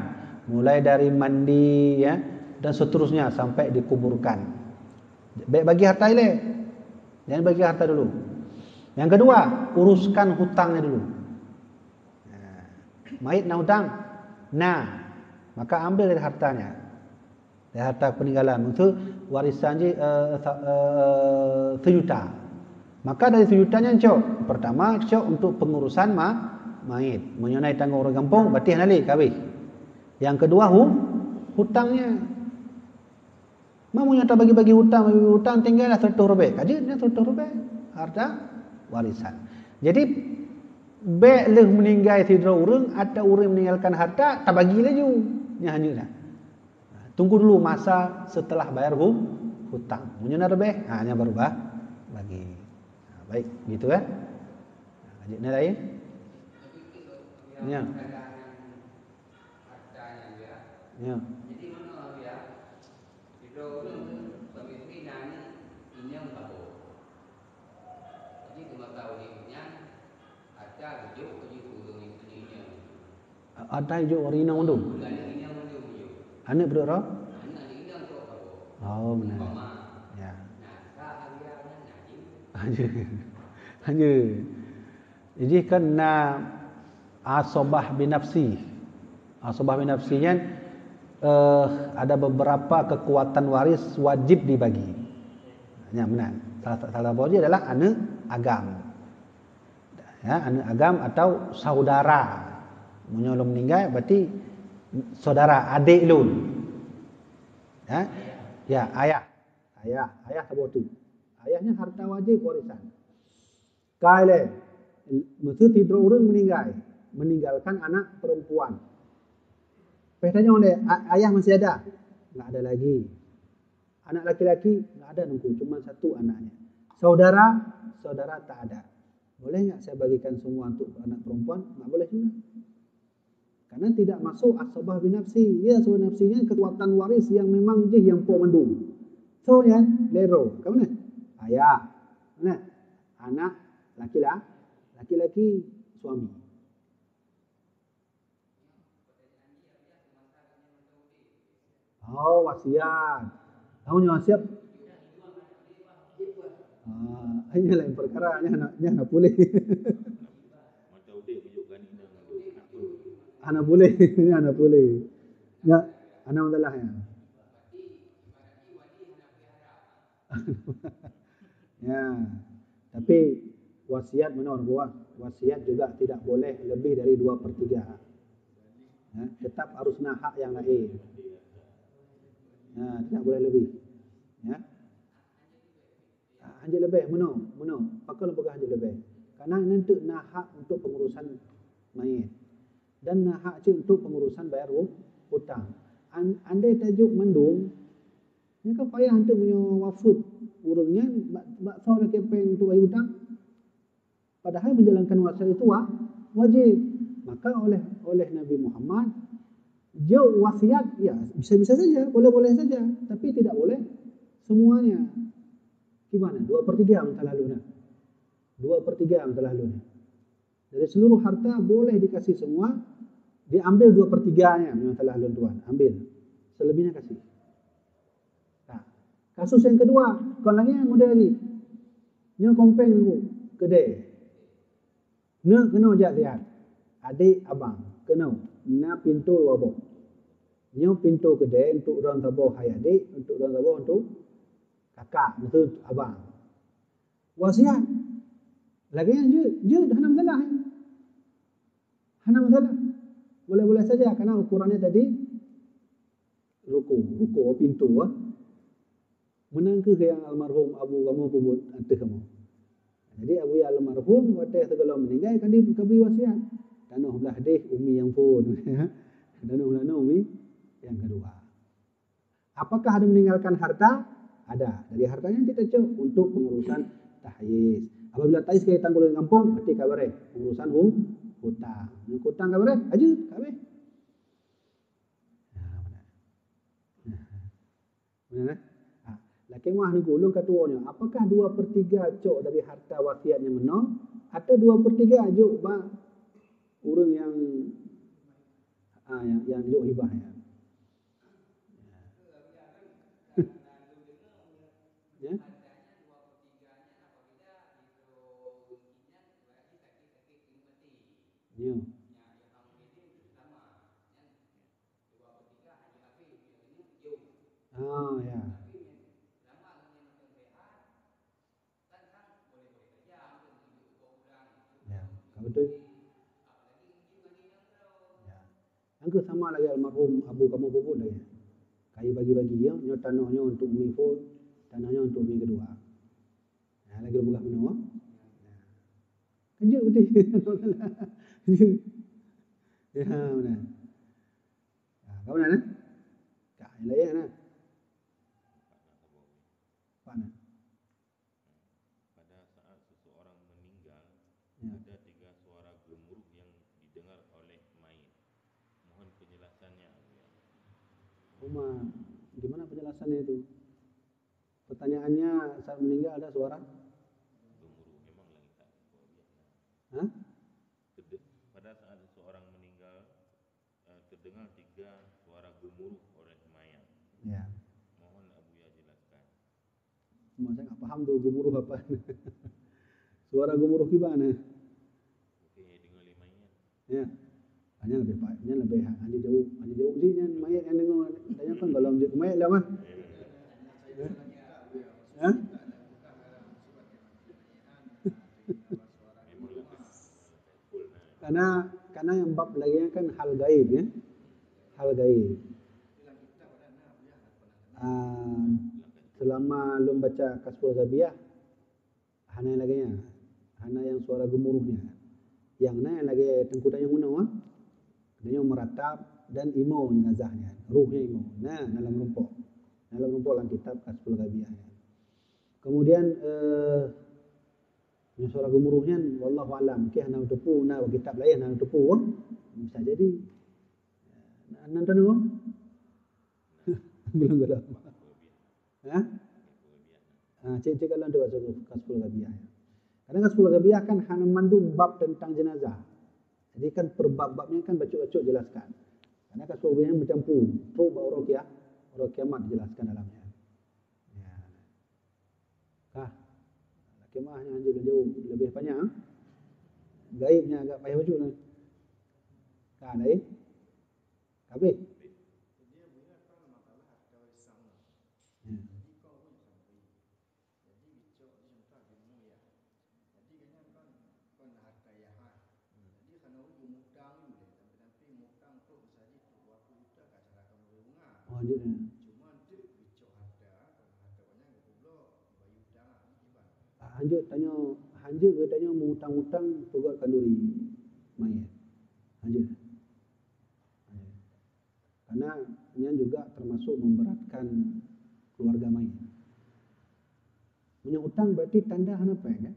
Mulai dari mandi, ya, dan seterusnya sampai dikuburkan. Bèk bagi harta ilèe. Jangan bagi harta dulu. Yang kedua, uruskan hutangnya dulu. Nah, mayit na hutang? Nah, maka ambil dari hartanya. Dari harta peninggalan. Maksud warisan jih, eh, sa-, eh, sejuta. Maka dari sejuta nyan cok. Pertama, cok untuk pengurusan ma-, mayit. Meunyoe na tanggung ureuëng gampông, berarti hana lé ka habéh. Yang kedua, hu-, hutangnya. Meunyoe tabagi-bagi hutang, bagi hutang, tinggai lah seratus ribèe. Ka jeuet nyan seratus ribèe. Harta warisan. Jadi, bèk lheueh meninggai sidroe ureuëng atau ureuëng meninggalkan harta, tabagi laju. Nyan hana jeuet dah. Tunggu dulu masa setelah bayar hu-, hutang. Meunyoe na leubeh, ha, nyan baru ba-, bagi. Ha, baik, gitu, eh. Ha, lanjut ni lain. Ya. Ya. Ata jok rinong tu. Aneuk peuduek droe? Oh, meunan. Ya. Hanya. Hanya. Jadi kan na asobah binafsi. Asobah binafsi nyan, eh, ada beberapa kekuatan waris wajib dibagi. Nyan meunan. Salah, salah satu adalah aneuk agam. Ya, aneuk agam atau saudara. Meunyoe lôn meninggai, berarti saudara, adik lôn. Ya? Ya, ayah. Ayah, ayah saboh tu. Ayah nyan harta wajib warisan. Ka ilèe, meuseuti droe ureuëng meninggai, meninggalkan anak perempuan. Pih tanyong lé, a-, ayah masih ada? Enggak ada lagi. Anak laki-laki enggak ada, Teungku, cuma satu anaknya. Saudara, saudara tak ada. Boleh enggak saya bagikan semua untuk anak perempuan? Enggak boleh juga. Karena tidak masuk asabah binafsi. Ya, asabah binafsi nyan kekuatan waris yang memang jih nyang po mandum. So nyan, lero. Ka meunan? Ayah. Meunan? Anak laki-la-, laki-laki, suami. Oh, wasiat. Kamu nyoe wasiat? Ah, ini lain perkara, ini hana, ini hana boleh. Hana boleh, ini hana boleh. Ya, hana masalah ya. Ya, tapi wasiat menurut gua, wasiat juga tidak boleh lebih dari dua per tiga. Ya, tetap harus na hak yang lain. Ya, tidak boleh lebih. Ya. Ah, hanjeuet leubeh, meunoe, meunoe. Pakon lôn peugah hanjeuet leubeh? Karena nyan teuk na hak untuk pengurusan mayit. Dan na hak cit untuk pengurusan bayar hu-, hutang. An-, andai tajok mandum, nyan kan payah hanteuk meunyoe wafeuet ureueng nyan bak, bak soe lakée péng untuk bayar hutang. Padahal menjalankan wasiat itu wa-, wajib. Maka oleh, oleh Nabi Muhammad, jok wasiat, ya, bisa-bisa saja, boleh-boleh saja, tapi tidak boleh semuanya. Gimana? Dua per tiga yang telah lunas. Dua per tiga yang telah lunas. Dari seluruh harta boleh dikasih semua, diambil dua per tiganya yang telah lôn tuan. Ambil. Selebihnya kasih. Nah, kasus yang kedua, kon lagée nyan model lagi. Nyoe kompeng aku, keudè. Neuk keunoe jak siat. Adék abang, keunoe, na pintoe dua boh. Nyoe pintoe keudè untuk droe saboh hai adék, untuk droe saboh untuk kakak, maksud abang. Wasiat. Lagée nyan jeuet, jeuet, hana masalah. Hana masalah. Boleh-boleh saja, karena ukurannya tadi ruku, ruku pintoe, ah. Meunan kheueh nyang almarhum abu kamoe peubuet ateueh kamoe. Jadi, abu almarhum watée sigohlom meuninggai ka di-, ka bri wasiat. Tanoh blah deh umi nyang phon. Tanoh blah nyoe umi nyang keudua. Apakah ada meninggalkan harta? Ada. Dari hartanya kita cok untuk pengurusan tahyiz. Apabila tahyiz ka tanggul di kampung, berarti ka beres. Urusan hu-, hutang. Nyang hutang ka beres, hajat, ka habéh. Nah, benar. Benar, eh? Ha, lakée meuah Teungku, ulôn ka tuwoe nyoe. Apakah dua per tiga cok dari harta wasiat nyang meunoe, atau dua per tiga jok bak ureueng nyang, ha, nyang, nyang jok hibah nyan? Ya? Ya. Ah, ya. Ya, ka beutôi. Ya. Nyang kheueh sama lagée almarhum abu kamoe peubuet lagée nyan. Ka jibagi-bagi, ya, nyoe tanoh nyoe untuk umi phon, tanoh nyoe untuk umi keudua. Nah, lagée peugah meunoe. Nah. Kan jeuet beutôi. Ya, beuna. Nah, ka beuna, nah? Ka, nyang laén, nah. Apa, nah? Pada saat seseorang meninggal, Ya. ada tiga suara gemuruh yang didengar oleh mayit. Mohon penjelasannya, Abuya. Uma, gimana penjelasannya itu? Pertanyaannya, saat meninggal ada suara? Gemuruh, memang langit tak. Hah? Terde-, pada saat seseorang meninggal, eh, terdengar tiga suara gemuruh oleh mayat. Ya. Mohon Abuya jelaskan. Cuma saya nggak paham tuh gemuruh apa. Suara gemuruh gimana? Mungkin ya dengar lé mayat. Ya. Hanya lebih pa-, hanya lebih ha-, hanya jauh, hanya jauh sih nyan mayat nyang deungoe. Tanya kan kalau jeuet mayat lah mah. Ya. Ya? Karena, karena nyang bab lagée nyan kan hal gaib, ya. Hal gaib. Ah, selama lôn baca Kasyful Ghaibiah, hana nyang lagée nyan. Hana nyang suara gemuruh nyan. Nyang na nyang lagée Teungku tanyong meunoe, ah. Tanyong meuratap dan imoe jenazah nyan. Ruh nyan imoe. Na, na lam rumpok. Na lam rumpok lam kitab Kasyful Ghaibiah nyan. Kemudian, eh, Nyang suara geumuruh nyan, wallahu alam, mungkin hana teupeu, na kitab laén hana teupeu, bisa jadi. Nan tanu? Belum, belum. Ha? Ha, cek, cek kalau untuk masuk ke sepuluh Ghabiah, ya. Karena ke sepuluh Ghabiah kan hana mandum bab tentang jenazah. Jadi kan per bab-babnya kan bacut-bacut jelaskan. Karena ke sepuluh Ghabiah bercampur, trok bak uroe kia-, uroe kiamat dijelaskan dalamnya. Ya. Kah. Laki mah yang lanjut jauh lebih panjang. Gaibnya agak payah bacut ni. Kah lain? Habis. Ya. Oh, lanjut ya. Ah, hanjeuet tanyoe, hanjeuet geutanyoe mengutang-utang peugöt khanduri mayét. Hanjeuet. Karena nyan juga termasuk memberatkan keluarga mayét. Meunyoe utang berarti tanda hana péng, kan?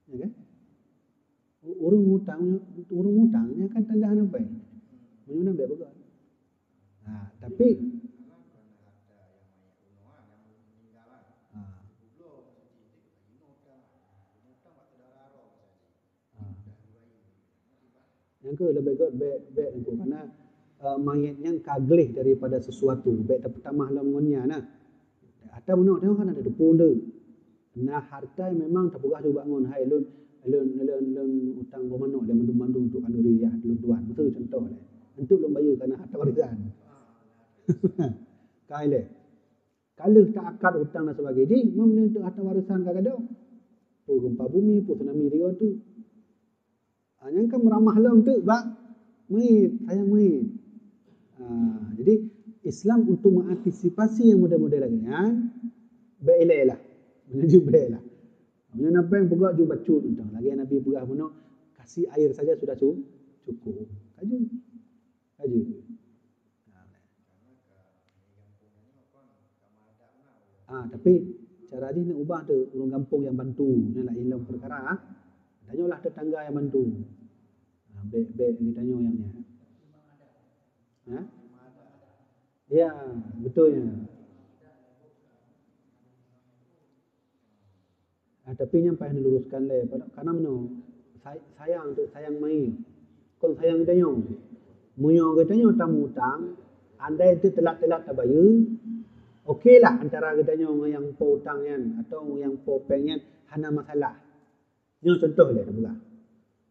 Ya kan? U-, ureueng utang, ureueng utang nyan kan tanda hana péng. Meunyoe hana bék peugah. Nah, tapi Ah. Ah. Nyang keu leubeh göt bék, bék Teungku, karena, eh, mayét nyan ka gleh daripada sesuatu, bék tapeutamah lom ngon nyan nah. Atau meunoe teuh kan ada teupeue deuh. Nah, harta memang tapeugah juga ngon hai lôn, lôn, lôn, lôn utang boh manok lé mandum-mandum untuk khanduri yah lôn tuan. Beutôi contoh lé. Untuk lôn bayeue karena harta warisan. Kai lé. Ka lheueh ta-akad utang dan sebagainya, jih, meunyoe untuk harta warisan ka gadôh. Peue gempa bumi, peue tsunami tiga tu. Ah, nyan kan meuramah lom teuk bak meuet, sayang meuet. Ah, jadi Islam untuk mengantisipasi yang model-model lagèe nyan, bèk ilèe lah. Meunyoe jih bèk lah. Meunyoe na péng peugah ju bacut mantong. Lagèe Nabi peugah bunoe, "Kasih air saja sudah cu-, cukup." Laju. Laju. Ah, tapi cara jih nak ubah tu, ureueng gampông nyang bantu, nyan laén lom peukara, ah. Tanyoe lah tetangga nyang bantu. Ah, bèk, bèk geutanyoe nyang nyan. Ha? Ya, beutôi nyan. Ah, tapi nyan payah neuluruskan lé, karena meunoe, say-, sayang tu, sayang meuet. Kon sayang geutanyoe. Meunyoe geutanyoe tamutang, andai teutelat-telat tabayeue, oke lah antara geutanyoe ngon nyang po utang nyan atau nyang po péng nyan hana masalah. Nyoe contoh lé tapeugah.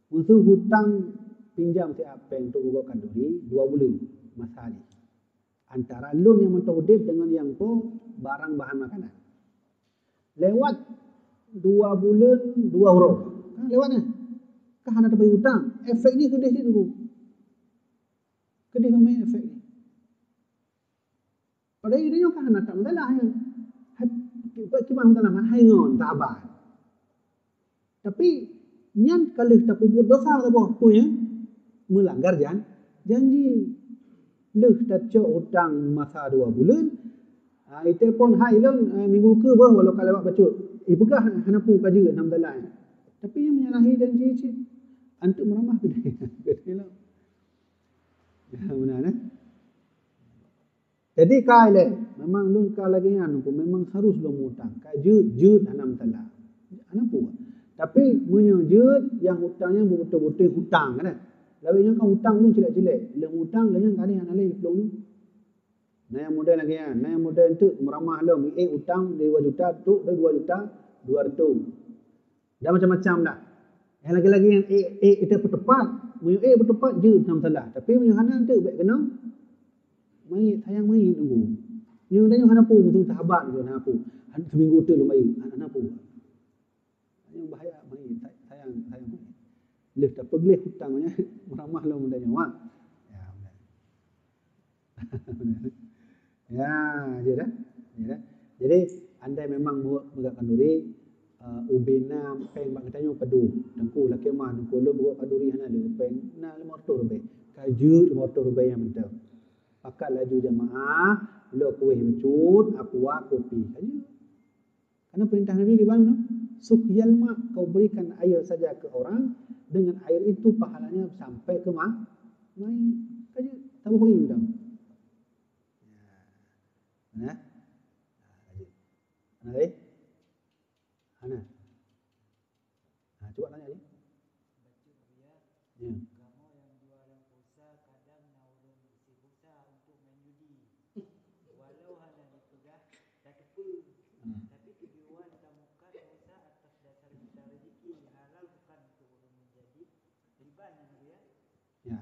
Meuseu hutang pinjam siat péng untuk peugöt khanduri dua buleuen masa jih. Antara lôn nyang mantong udép deungon nyang po barang bahan makanan. Lewat dua buleuen dua uroe. Kan lewat nyan. Ka hana tabayeue utang. Efek jih keudeh cit Teungku. Keudeh memang efek jih. Padahai geutanyoe ka hana that masalah nyan. Hai, bukan cuma masalah, hai ngon sahabat. Tapi nyan ka lheueh tapeubuet dosa saboh, peue nyan? Meulanggar jan-, janji. Lheueh tacok utang masa dua buleuen, ah, itelepon, "Hai lôn, ah, minggu keu beuh walau ka lewat bacut." Ipeugah hana peue ka jeuet, alhamdulillah. Tapi nyan menyalahi janji cit. Anteuk meuramah keudeh. Keudeh lom. Ya, beuna, eh? Jadi ka ilèe, memang lôn ka lagèe nyan, memang harus lôn mutang. Ka jeuet, jeuet hana meusalah. Hana peue. Tapi meunyoe jeuet, nyang utang nyan beutôi-beutôi hutang, kan? Lawét nyoe kan utang lôn cilék-cilék. Lheueh mutang, lheueh nyan ka lheueh hana lé lôn. Na nyang model lagèe nyan, na nyang model enteuk meuramah lom, ék utang dari dua juta, trok dari dua juta dua ratus. Dan macam-macam dah. Nyang lagèe-lagèe nyan ék, ék, ék peutepat. Meunyoe ék peutepat jeuet hana meusalah. Tapi meunyoe hana, enteuk bèk keunoe. Mait, sayang mait Teungku. Nyoe tanyoe hana peue, meuseu sahabat nyoe hana peue. Han-, seminggu teuk lôn bayeue, han-, hana peue. Nyoe bahaya mait, say-, sayang, sayang mait. Lheueh tapeugleh utang nyan, meuramah lom tanyoe, ha. Ya, beuna. Ya, ya dah. Ya dah. Jadi, andai memang meu-, meugöt khanduri, eh, ubena péng bak geutanyoe padum. Teungku lakèe meu'ah, Teungku lôn meugöt khanduri hana lé péng, na limong reutôh ribèe. Ka jeuet limong reutôh ribèe nyan mantong. Pakat laju jamaah, bloe kueh bacut, aqua, kopi. Ka jeuet. Karena perintah Nabi di mana? Suqyal ma, kau berikan air saja ke orang, dengan air itu pahalanya sampai ke ma-, mayit. Ka jeuet. Taboh ié tau. Ya. Nah. Nah, lagi. Hana. Ha, cuba tanya lagi. Ya. Kamoe nyang dua lam pulsa kadang na ureueng isi pulsa untuk main judi. Walau hana dipeugah tateupeue, hmm, tapi keudua tamukat pulsa atas dasar minta rezeki halal bukan untuk ureueng menjadi riba nyan, ya. Ya.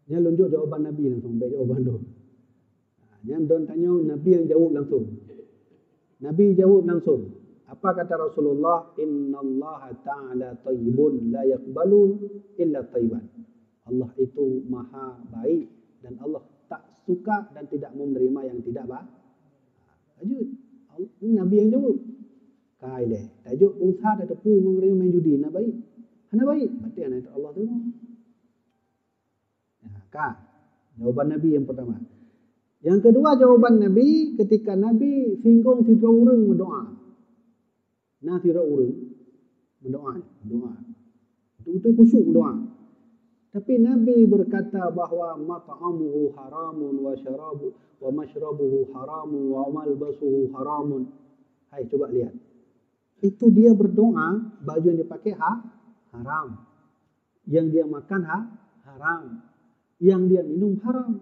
Nyan lôn jok jawaban Nabi langsung, bèk jawaban lôn. Ha, nyan don tanyong Nabi nyang jaweueb langsung. Nabi jaweueb langsung. Apa kata Rasulullah? "Innallaha ta'ala thayyibun la yaqbalu illa thayyiban." Allah itu maha baik dan Allah tak suka dan tidak menerima yang tidak ba-, ha, lanjut. Al-, Nabi nyang jaweueb. Ka ilèe, tajok pulsa tateupeue ngon ureueng main judi, na baik? Hana baik. Berarti hana Allah terima. Nah, ka. Jawaban Nabi nyang pertama. Nyang keudua, jawaban Nabi ketika Nabi singgong sidroe ureueng meudoa. Na sidroe ureueng meudoa, meudoa. Betul-betul khusyuk meudoa. Tapi Nabi berkata bahwa mat'amuhu haramun wa syarabu-, wa masyrabuhu haramun wa malbasuhu haramun. Hai, coba lihat. Itu dia berdoa, baju yang dipakai ha-, haram. Yang dia makan ha-, haram. Yang dia minum haram.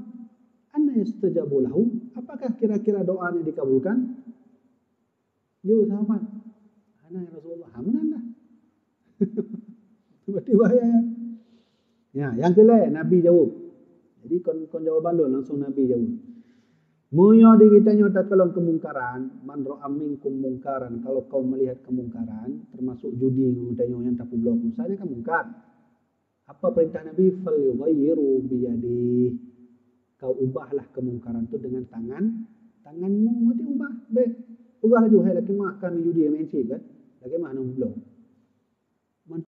Anna yustajabu lahu? Apakah kira-kira doanya dikabulkan? Jaweueb sahabat, "Hana, ya Rasulullah." Ha, meunan lah. Tiba-tiba ya. Ya, nyang keulhèe Nabi jaweueb. Jadi kon, kon jawaban lôn, langsung Nabi jaweueb. Meunyoe di geutanyoe takalon keumungkaran, "Man ra'a minkum mungkaran," kalau kaum melihat kemungkaran, termasuk judi ngon geutanyoe nyang tapeubloe pulsa, nyan kan mungkar. Apa perintah Nabi? "Falyughayyirhu biyadih." Kau ubahlah kemungkaran tu dengan tangan, tanganmu. Berarti ubah, bèk. Peugah laju, "Hai, lakèe meu'ah, ka main judi, main chip, kan? Lakèe meu'ah, hana peubloe."